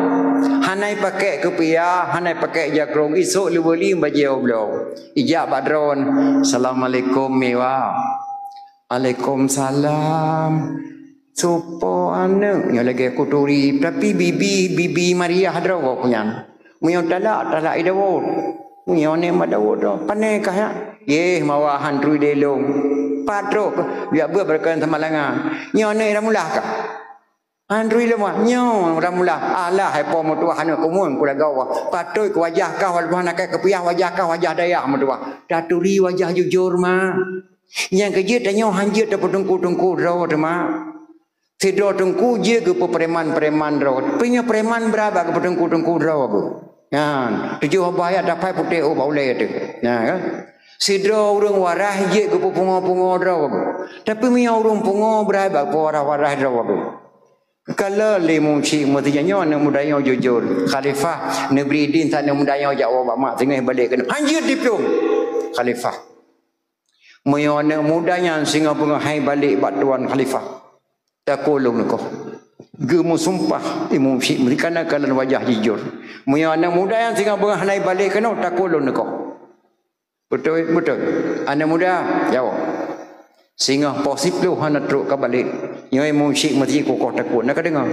Hana ipakék kupiah, hana ipakék jakrong, isok leubeuli bajèe bloe. Ijak bak droeneuh, "Assalamualaikum, Miwa." "Alaikumsalam." "Soe po aneuk nyoe lagèe kuturi, tapi bibi, bibi Mariah droe keuh nyan. Meunyoe talak, talak i Dawot. Meunyoe aneuk mak Dawot droe, pane kah nyan?" "Yeh, mawa han turi lé lôn." Pat trok, jak beuet beureukon seumalanga. "Nyoe aneuk Ramulah kah?" "Han turi lôn, Mak." "Nyoe Ramulah." "Alah, hai po meutuwah aneuk kumuen kulagau. Patot keu wajah kah walaupun hana keupiah, wajah kah wajah dayah meutuwah." Taturi wajah jujur, Mak. Nyang keujeuet tanyoe han jeuet tapeuteungku-teungku droe teuma. Sidroe teungku jeuet geupeupreman-preman droe. Peunyoe preman brat bak geupeuteungku-teungku droe geuh. Nyan, tujoh boh ayat dapai putéh ôk bak ulèe teuh. Nyan kan? Sidroe ureueng waras jeuet geupeupungo-pungo droe geuh. Tapi meunyoe ureueng pungo brat bak peuwaras-waras droe geuh. Ka lheueh lé Imum Syik meuteujak nyoe aneuk muda nyoe jujur. Khalifah, neubri idin that aneuk muda nyoe jak woe bak mak teungoh balek keunoe. Han jeuet diplueng. Khalifah. Meunyoe aneuk muda nyan singoh beungoh han ibalek bak tuan khalifah, takue lôn neukoh. Geumeusumpah Imum Syik meuteujak kana kalon wajah jujur. Meunyoe aneuk muda nyan singoh beungoh hana ibalek keunoe, takue lôn neukoh. Beutôi, beutôi. Aneuk muda, jaweueb. Singoh poh siploh hana trok ka balek. Nyoe Imum Syik meuteujak kukoh takue. Na kadeungoe?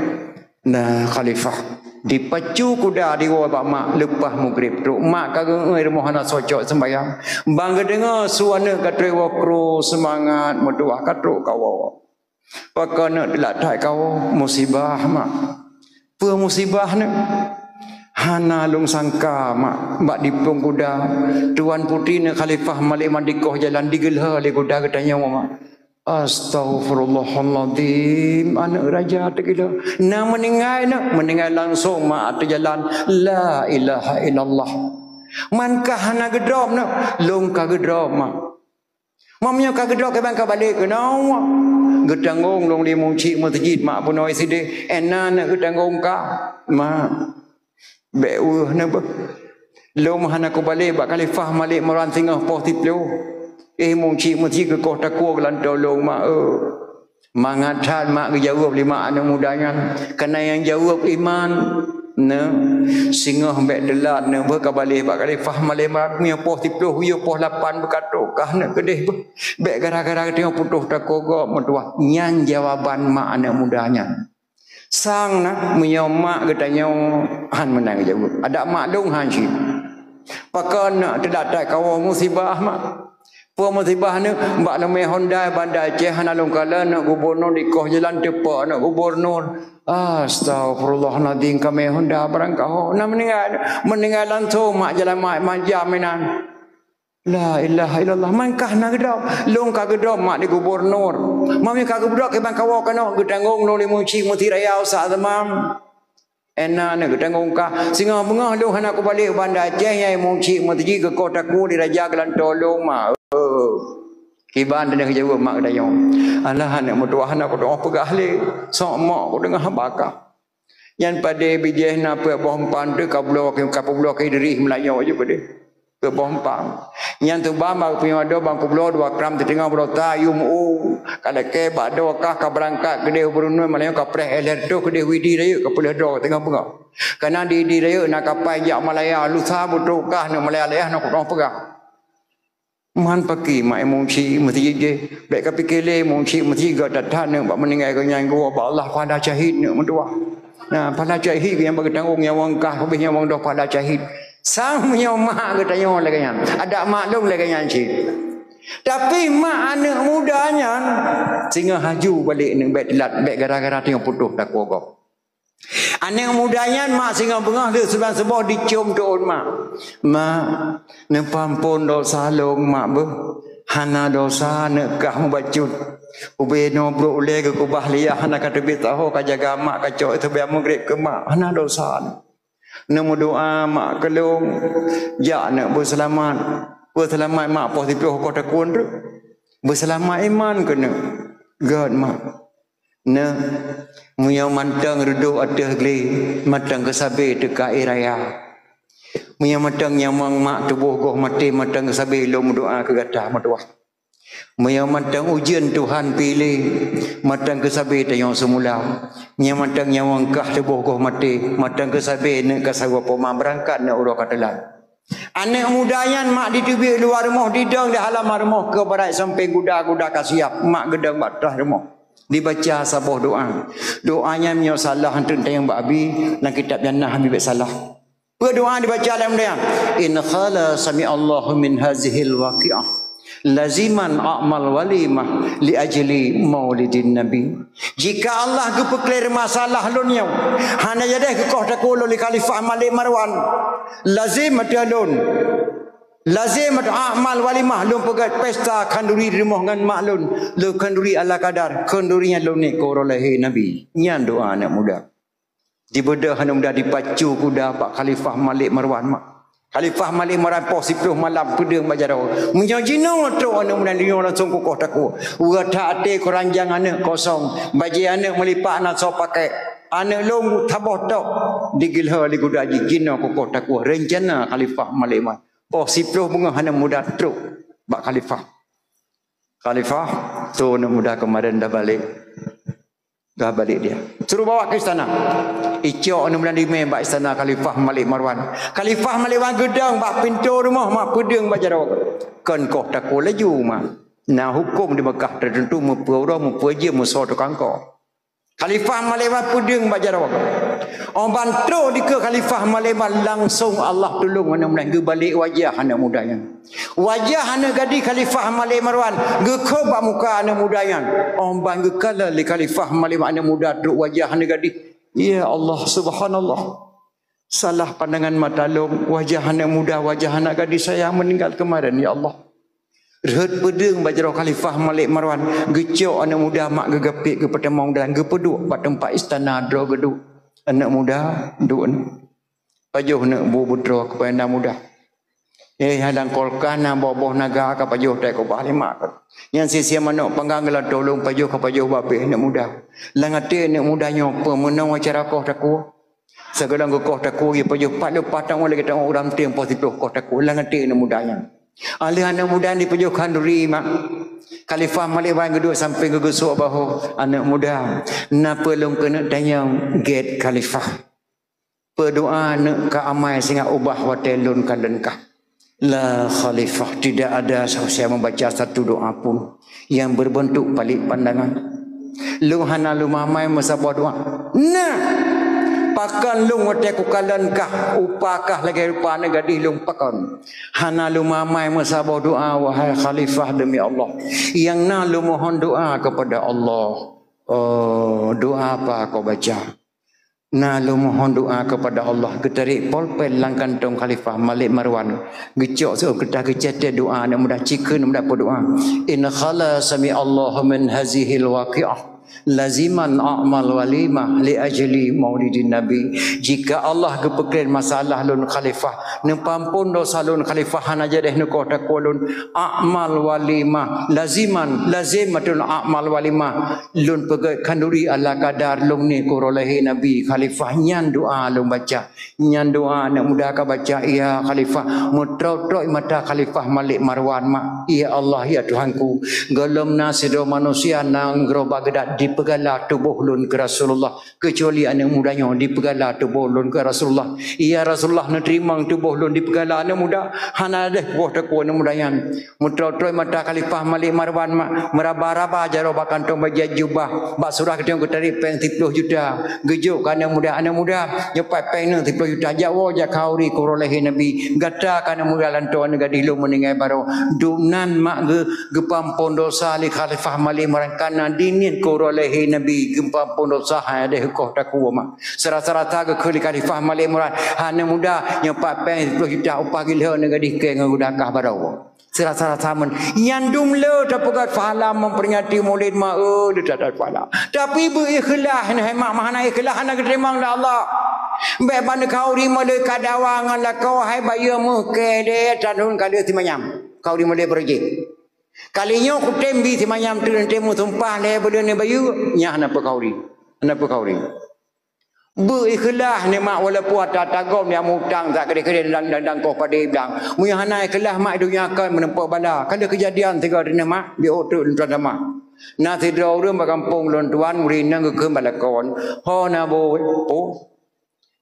Na khalifah. Dipacu kuda diwoe bak mak leupah mugreb trok. Mak ka geuéue rumoh hana soe cok seumbahyang. Ban geudeungoe su aneuk ka trok woe kru seumangat meutuwah ka trok kawoe. Pakon aneuk teulat that kawoe, musibah mak. Peue musibah nyoe? Hana lôn sangka, mak, bak diplueng guda, Tuan Putri nyoe Khalifah Malik Marwan dikoh jalan digeulheu lé guda geutanyoe, mak. Astaghfirullahalazim, aneuk raja teugeulheu. Na meuninggai nyoe, meuninggai langsong mak ateueh jalan, la ilaha illallah. Man ka hana geudrob nyoe, lôn ka geudrob, mak. Meunyoe ka geudrob, kiban ka balek keunoe. Geutanggong lôn lé muncik meuseujid mak bunoe sideh. Ena na geutanggong ka. Mak, bèk weueh na beuh. Lôn hana kubalek bak Khalifah Malik Marwan singoh poh siplôh. Eh, muncik meuseujid geukoh takue geulantoe lôn, mak, eu. Mangat that mak geujaweueb lé mak aneuk muda nyan. Kareuna nyang jaweueb iman. Nyoe, singoh bèk teulat nyoe, beuh ka balek bak Khalifah Malik Marwan, meunyoe poh siplôh, yôh poh lapan beukatrok kah nyoe keudeh beuh. Bèk gara-gara geutanyoe putôh takue gob meutuah. Nyan jawaban mak aneuk muda nyan. Sang na, meunyoe mak geutanyoe han meunan geujaweueb. Adak mak lôn han cit. Pakon na teudatai kawoe musibah mak. Peue musibah nyoe, bak leumé Honda Banda Aceh hana lôn kalon aneuk gubunur dikoh jalan teupeu aneuk gubunur. Astaghfirullahalazim, ka mé Honda barang kaho. Na meuninggai, meuninggai langsong mak jalan mak, mak jam inan. La ilaha illallah, man kah na geudrob. Lôn ka geudrob mak di gubunur. Meunyoe ka geudrob kiban kawoe keunoe geutanggong lôn lé muncik meuseujid raya Ustaz Zaman. Ena na geutanggong kah. Singoh beungoh lôn hana kubalek u Banda Aceh nyang muncik meuseujid geukoh takue lé raja geulantoe lôn mak. Eu. Kiban teuh jaweueb mak geutanyoe. Alah aneuk meutuah hana kudoh peugah lé. Sok mok kudeungoe haba kah. Nyan padé bijéh na peuet boh empan teuh ka bloe, ka peubloe keu Idris Meulayu jih padé. Peuet boh empan. Nyan teuh ban bak punyueng adoe ban kubloe dua kram teuteungoh bloe ta yum u. Ka lakée bak doe kah ka beurangkat keudeh u Brunei Meulayu ka preh éh lhèe reutôh keudeh u Idi rayeuk ka peulheueh droe teungoh beungoh. Kareuna di Idi rayeuk na kapai jak Malaya, lusa beutrok kah aneuk Malaya lé na kudoh peugah. Man paki mak muncik meuseujid jih. Bèk ka pike lé muncik meuseujid geuh that-that neuk bak meuninggai geuh nyan geuwoe bak Allah pahala syahid neuk meutuah. Nah, pahala syahid nyang bak geutanggong nyawöng kah, habéh nyawöng doh pahala syahid. Sang meunyoe mak geutanyoe lagèe nyan. Adak mak lôn lagèe nyan cit. Tapi mak aneuk muda nyan singoh haju balek neuk bèk teulat, bèk gara-gara tanyoe putôh takue gob. Aneuk muda nyan mak singoh beungoh lheueh sibulan suboh dicium teuôn mak. Mak, neupeuampon dosa lôn mak beuh. Hana dosa neuk kah mubacut. Ubé noe brok ulèe geukeubah liah hana ka teubiet saho ka jaga mak ka cok teubiet meugreb keu mak. Hana dosa. Neumeudoa mak keu lôn. Jak neuk beuseulamat. Beuseulamat mak poh siplôh koh takue treuk. Beuseulamat iman keuneuk. Gèt mak. Nyoe, meunyoe mantong reudôk ateueh glé, mantong keusabe teuka ie raya. Meunyoe mantong nyawöng mak tuboh goh maté, mantong keusabe lôn meudoa keu gata meutuah. Meunyoe mantong ujeuen Tuhan piléh, mantong keusabe tanyoe seumula. Meunyoe mantong nyawöng kah tuboh goh maté, mantong keusabe neuk ka saboh poma beurangkat neuk uroe ka teulat. Aneuk muda nyan mak diteubiet luwa rumoh, didong di halaman rumoh keu barat sampéng guda-guda ka siab, mak geudong bak traih rumoh. Dibaca saboh doa. Doa nyan meunyoe salah, hantom tanyong bak Abi, lam kitab nyan na Abi bèk salah. Peue doa dibaca lam doa? In qala sami'allahu min hazihil waqi'ah. Laziman a'mal walimah li ajli maulidin nabi. Jika Allah geupeuklèe masalah lôn nyoe, hana jadeh geukoh takue lôn lé Khalifah Malik Marwan, lazim ateueh lôn. Lazim ateueh a'mal walimah lôn peugèt pesta khanduri di rumoh ngon mak lôn. Lôn khanduri ala kadar, khanduri nyan lôn niet keu uroe lahé Nabi. Nyan doa aneuk muda. Dibeudôh aneuk muda dipacu kuda bak Khalifah Malik Marwan mak. Khalifah Malik Marwan poh siplôh malam peudeueng bak jaroe. Meunyoe jinoe trok aneuk muda nyoe langsong kukoh takue. Uroe that até keuranjang aneuk kosong. Bajèe aneuk meulipat na soe pakèk. Aneuk lôn saboh tok digeulhô lé guda jih jinoe kukoh takue. Reuncana Khalifah Malik Marwan. Poh siplôh beungoh aneuk muda trok bak Khalifah. Khalifah, tu aneuk muda keumarin dah balek. Dah balek dia. Suruh bawa ke istana. Icok aneuk muda dimé bak istana Khalifah Malik Marwan. Khalifah Malik Marwan geudong bak pintoe rumoh mak peudeueng bak jaroe. Kon koh takue laju mak. Na huköm di Mekah teuteuntu meupeue uroe meupeue jeuem meusoe tukang koh. Khalifah Malik Marwan peudeueng bak jaroe. Óh ban trok dikeue Khalifah Malik Marwan langsong Allah tulông aneuk muda geubalek wajah aneuk muda nyan. Wajah aneuk gadih Khalifah Malik Marwan geukhôb bak muka aneuk muda nyan. Óh ban geukalon lé Khalifah Malik Marwan aneuk muda trok wajah aneuk gadih. Ya Allah, subhanallah. Salah pandangan mata lôn, wajah aneuk muda, wajah aneuk gadis saya meninggal kemarin, ya Allah. Rhot peudeueng bak jaroe Khalifah Malik Marwan, geucok aneuk muda mak geugapit geupeutamong dan geupeuduek bak teumpat istana droe geuduek. Aneuk muda duek. Pajoh neuk bu beutroe keupada aneuk muda. Eh, hadang kolkah na boh-boh naga ka pajoh tai kubah lima. Nyang sisia manok panggang geulantoe lôn pajoh ka pajoh babeh aneuk muda. Lam até aneuk muda nyoe peumeunoe cara koh takue. Sigohlom geukoh takue, jipajoh pat leupah tangoe lagée tangoe ureuëng tem poh siplôh koh takue lam até aneuk muda nyan. Alheuh aneuk muda nyan jipajoh khanduri mak. Khalifah Malik Marwan geuduek sampéng geugeusok bahô aneuk muda. Na peue lôn keuneuk tanyong gét Khalifah? Peudoa neuk ka amai singoh ubah watée lôn kalon kah. La Khalifah, tidak ada saya membaca satu doa pun yang berbentuk pelik pandangan. Lôn hana lôn mamai meusaboh doa. Nah, pakon lôn watée kukalon kah, upah kah lagée rupa aneuk gadih lôn pakon. Hana lôn mamai meusaboh doa, wahai Khalifah, demi Allah. Yang na lôn mohon doa kepada Allah. Oh, doa apa kau baca? Na lôn mohon doa kepada Allah, geutarék polpen lam kantong Khalifah Malik Marwan. Geucok seuôt keureutah geucetek doa aneuk muda, cikheun aneuk muda peudoa. In khala sami Allahu min hazihil waqiah, laziman a'mal walimah li ajli maulidin nabi. Jika Allah geupeukren masalah lôn Khalifah, neupeuampon dosa lôn Khalifah, hana jadeh neukoh takue lôn, a'mal walimah, laziman, lazim beutôi a'mal walimah. Lôn peugét khanduri ala kadar lôn ni keu uroe lahé Nabi Khalifah, nyan doa lôn baca. Nyan doa aneuk muda ka baca, ya Khalifah, meutrok-trok mata Khalifah Malik Marwan mak. Ya Allah, ya Tuhanku, gohlom na sidroe manusia nyang geuroba geudat dipeugala tuboh lôn keu Rasulullah, keucuali aneuk muda nyoe dipeugala tuboh lôn keu Rasulullah. Ya Rasulullah, neuteurimong tuboh lôn dipeugala aneuk muda, hana deh boh takue aneuk muda nyan. Meutrok-trok mata Khalifah Malik Marwan mak, meuraba-raba jaroe bak kantong bajée jubah, bak surah geutanyoe geutarék péng siplôh juta. Geujok keu aneuk muda, aneuk muda, nyoe pat péng neuh siplôh juta, jak woe jak khanduri keu uroe lahé Nabi. Gata keu aneuk muda lantoe aneuk gadih lôn meuninggai baroe. Dumnan mak geu-, geupeuampon dosa lé Khalifah Malik Marwan, kana diniet keu uroe lahé Nabi geupeuampon dosa, hai deh koh takue mak. Seurasa-rasa geukheun lé Khalifah Malik Marwan, aneuk muda, nyoe pat péng siplôh juta upah gilhô aneuk gadih keu ngon geuda kah baroe. Seurasa-rasa meunan. Nyan dum le tapeugét pahala memperingati Maulid ma, eh, le that pahala. Tapi beu ikhlas, hai mak, hana ikhlas hana geuteurimong lé Allah. Bék ban khanduri meuleuka dawa ngon lakoe, hai bayeue meuh keu deh, tanun ka lheueh simanyam. Khanduri meuleuka beureuji. Kali nyoe kutem bi simanyam tu, tem meusumpah lé buleuen bayeue, nyan hana peue khanduri. Hana peue khanduri. Beu ikhlas ni mak, walaupun ata tagom nyang mutang sak keudeh-keudeh dan, dan, dan koh padé blang. Meunyoe hana ikhlas mak, donya akan meureumpok bala. Ka lheueh keujadian sigoe teuneuh mak, di ôk treuk lôn tuan sama. Na sidroe ureuëng bak gampông lôn tuan, ureuëng inong geukheun bak lakoe. Ho na boh, oh.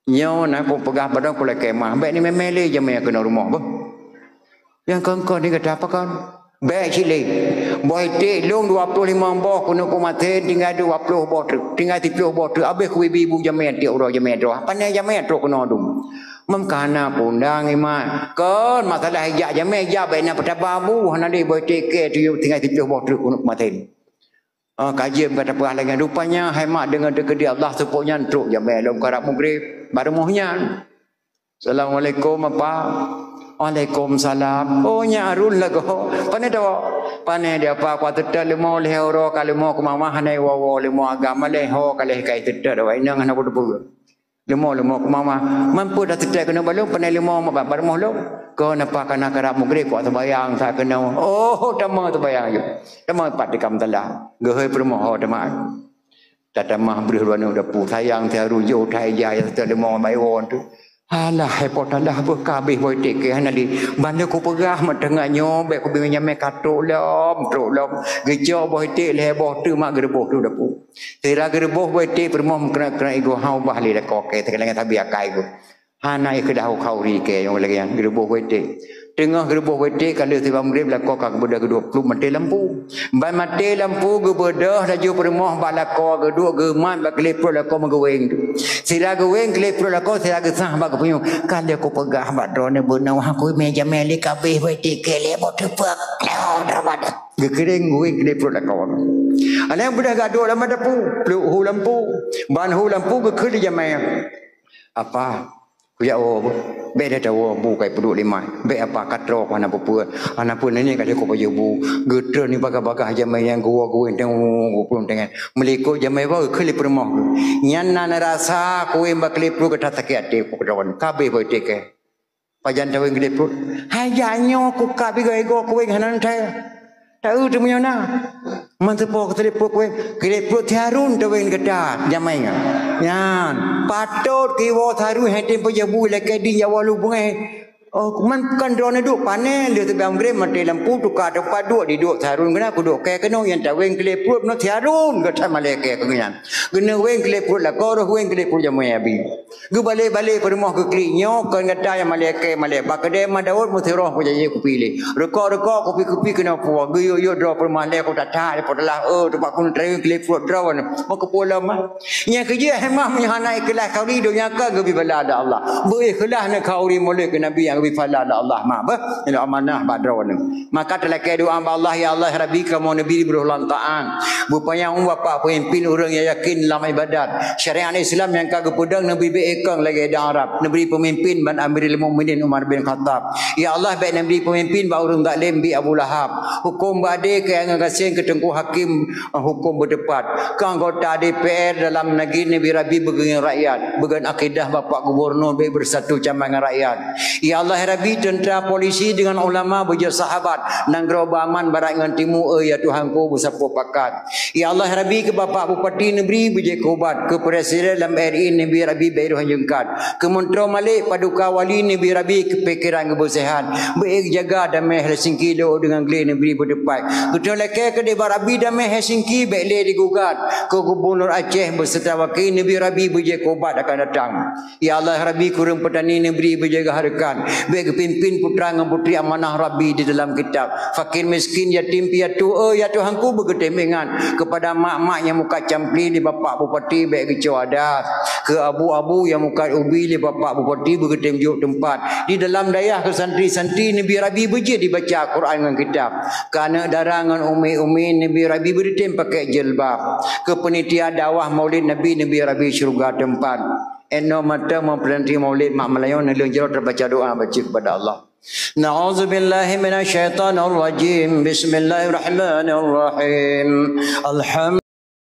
Nyoe na kupeugah padang kulakée mah. Bék ni mémé lé jamé keunoe rumoh beuh. Nyang kon-kon ni gata pakon? Bék cit lé. Boh iték lôn dua ploh limong boh keuneuk kumaté, tinggai dua ploh boh treuk, tinggai siplôh boh treuk, abéh kubi-bi bu jamé tiep uroe jamé droe. Pane jamé trok keunoe dum. Meukahan na pundang iman. Kon masalah ijak jamé, ijak bék na peutaba bu, hana lé boh iték kée tu tinggai siplôh boh treuk keuneuk kumaté. Ah, kaji meukateupeu lagée nyan. Rupanya hai mak deungon teukeudi Allah seupôt nyan trok jamé lom karab mugrib. Bak rumoh nyan. Assalamualaikum, Apa. Waalaikumsalam. Oh, nyak Harun lagoe. Pane tawoe? Pane di Apa, ku ateutek leumo lhée uroe ka leumo keu mama hana iwoe-woe leumo agam lé ho ka lhée kai teutek awak inong hana kuteupeu. Leumo, leumo keu mama. Mampu dah teutek keunoe balong, pane leumo mak bak rumoh lom. Kon Apa kana karab mugrib ku sembahyang sa keunoe. Oh, tamong sembahyang aju. Tamong pat tikam telah. Geuhôi peurumoh ho tamong. Tatamah breuh dua aneuk dapu, sayang si Harun jih utai jai serta limong bai won tu. Alah, hai po talah beuh ka abéh boh iték keu hana lé. Ban lé kupeugah mat teungoh nyoe, bék kubi jamé ka trok lom, trok lom. Geucok boh iték lhée boh teuk mak geureuboh tu dapu. Sira geureuboh boh iték peurumoh meukeunong-keunong igoe hau bah lé lakoe kée teuka lagée sabe akai geuh. Hana ikhlas khanduri kée nyang lagée nyan geureuboh boh iték. Teungoh geureuboh boh iték ka lheueh siba mugrib lakoe ka geubeudôh geudua ploh maté lampu. Ban maté lampu geubeudôh laju peurumoh bak lakoe geuduek geumat bak keuleuploh lakoe meugeuwéng tu. Sira geuwéng keuleuploh lakoe sira geusah bak geupunyueng. Ka lheueh kupeugah bak droeneuh beuneuh aku mé jamé lé ka abéh boh iték kée lé boh teupeuk. Lheueh droe badoh. Geukirém geuwéng keuleuploh lakoe. Aneuk beudah gak duek lam dapu, pluek hu lampu. Ban hu lampu geukheun lé jamé. "Apa, kujak woe beuh." "Bék data woe, bu kai peuduek lima. Bék apa katroe ku hana peue-peue. Hana peue nenek ka lheueh ku pajoh bu." Geutreun ni bagah-bagah jamé nyang geuwoe-geuwoe tengok geupeuleueng tengah. Meulikot jamé woe geukheun lé peurumoh geuh. Nyan na rasa kuweng bak klik pruet gata sakét até ku keudroe. Kabeh boh teuke. Pajan taweng klik pruet. Hai jak nyoe ku kab igoe-igoe kuweng hana ntai. Taeu teumanyong na. Man teupo klik pruet kuweng. Klik pruet tiarun taweng gata jamé nyan. Nyan. Patot kiwoe tiarun hai tem pajoh bu lakée di nyawa lu beungéh. Oh, man bukan droeneuh duek pané, lheueh teubiang brem maté lampu tuka teumpat duek di duek tiarun keunan kuduek kée keunoe nyang taweng klik pruet nyoe tiarun gata malée kée keu nyan. Keuneuk weng klik pruet lakoe roh weng klik pruet jamé abi. Geubale-bale peurumoh geuklik nyoe kon gata nyang malée kée malée. Bak keudée ma Daud meusiroh kujaji kupi lé. Rukok-rukok kupi-kupi keunoe puwoe. Geuyue-yue droe peurumoh lé ku that-that di potelah, oh, teumpat kun teurimong klik pruet droe. Mau keupeue lom, ah? Nyang keujeuet hemah meunyoe hana ikhlaih khauri donya ka geubi bala lé Allah. Beu ikhlaih na khauri mulod keu Nabi nyang geubi bala lé Allah ma beh. Inoe amanah bak droeneuh. Maka talakée doa bak Allah, "Ya Allah, Rabbi, kamoe neubri beudoh lantaan. Beupanyang umur bapak peumimpin ureuëng nyang yakin lam ibadat. Syariat Islam nyang ka geupeudong neubri beu ikong lagée dang Arab. Neubri peumimpin ban Amirul Mukminin Umar bin Khattab. Ya Allah, bék neubri peumimpin bak ureuëng zalim bi Abu Lahab. Huköm beu adé keu nyang gasien keu teungku hakim, huköm beuteupat. Keu anggota D P R dalam nanggroe neubri Rabbi beugeungieng rakyat. Beugon akidah bapak gubernur bék beusatu camang ngon rakyat. Ya Allah, ya Rabbi, teuntra polisi deungon ulama beujeuet sahabat, nanggroe beuaman barat ngon timu, eh, ya Tuhanku, beusapeue pakat. Ya Allah, ya Rabbi, keu Bapak Bupati neubri beujeuet keu ubat, keu Presiden lam R I neubri Rabbi bék roh jeungkat, keu Meuntroe Malik, Paduka Wali neubri Rabbi keu pikeran geubeusehat, bék jaga damé Helsinki lé deungon glé neubri beuteupat. Geutanyoe lakée keudeh bak Rabbi damé Helsinki bék lé digugat, keu Gubernur Aceh beuseuta wakil neubri Rabbi beujeuet keu ubat akan datang. Ya Allah, Rabbi, keu ureuëng peutani neubri beujeuet hareukat. Bék geupimpin putra ngon putri amanah Rabbi di dalam kitab. Fakir miskin, yatim piatu, eh, ya Tuhanku, beugeutém ingat. Keupada mak-mak nyang mukat campli di Bapak Bupati bék geucok adat. Keu abu-abu nyang mukat ubi di Bapak Bupati beugeutém jok teumpat. Di dalam dayah keu santri-santri neubri Rabbi beujeuet dibaca Quran ngon kitab. Keu aneuëk dara ngon umi-umi neubri Rabbi beugeutém pakai jilbab. Keu panitia dakwah Maulid Nabi neubri Rabbi syeuruga teumpat. Inoe mata meupeurhenti Maulid mak meulayeue neuleueng jaroe teubaca doa baca kepada Allah. Na'udzubillahi minasyaitonirrajim. Bismillahirrahmanirrahim. Alham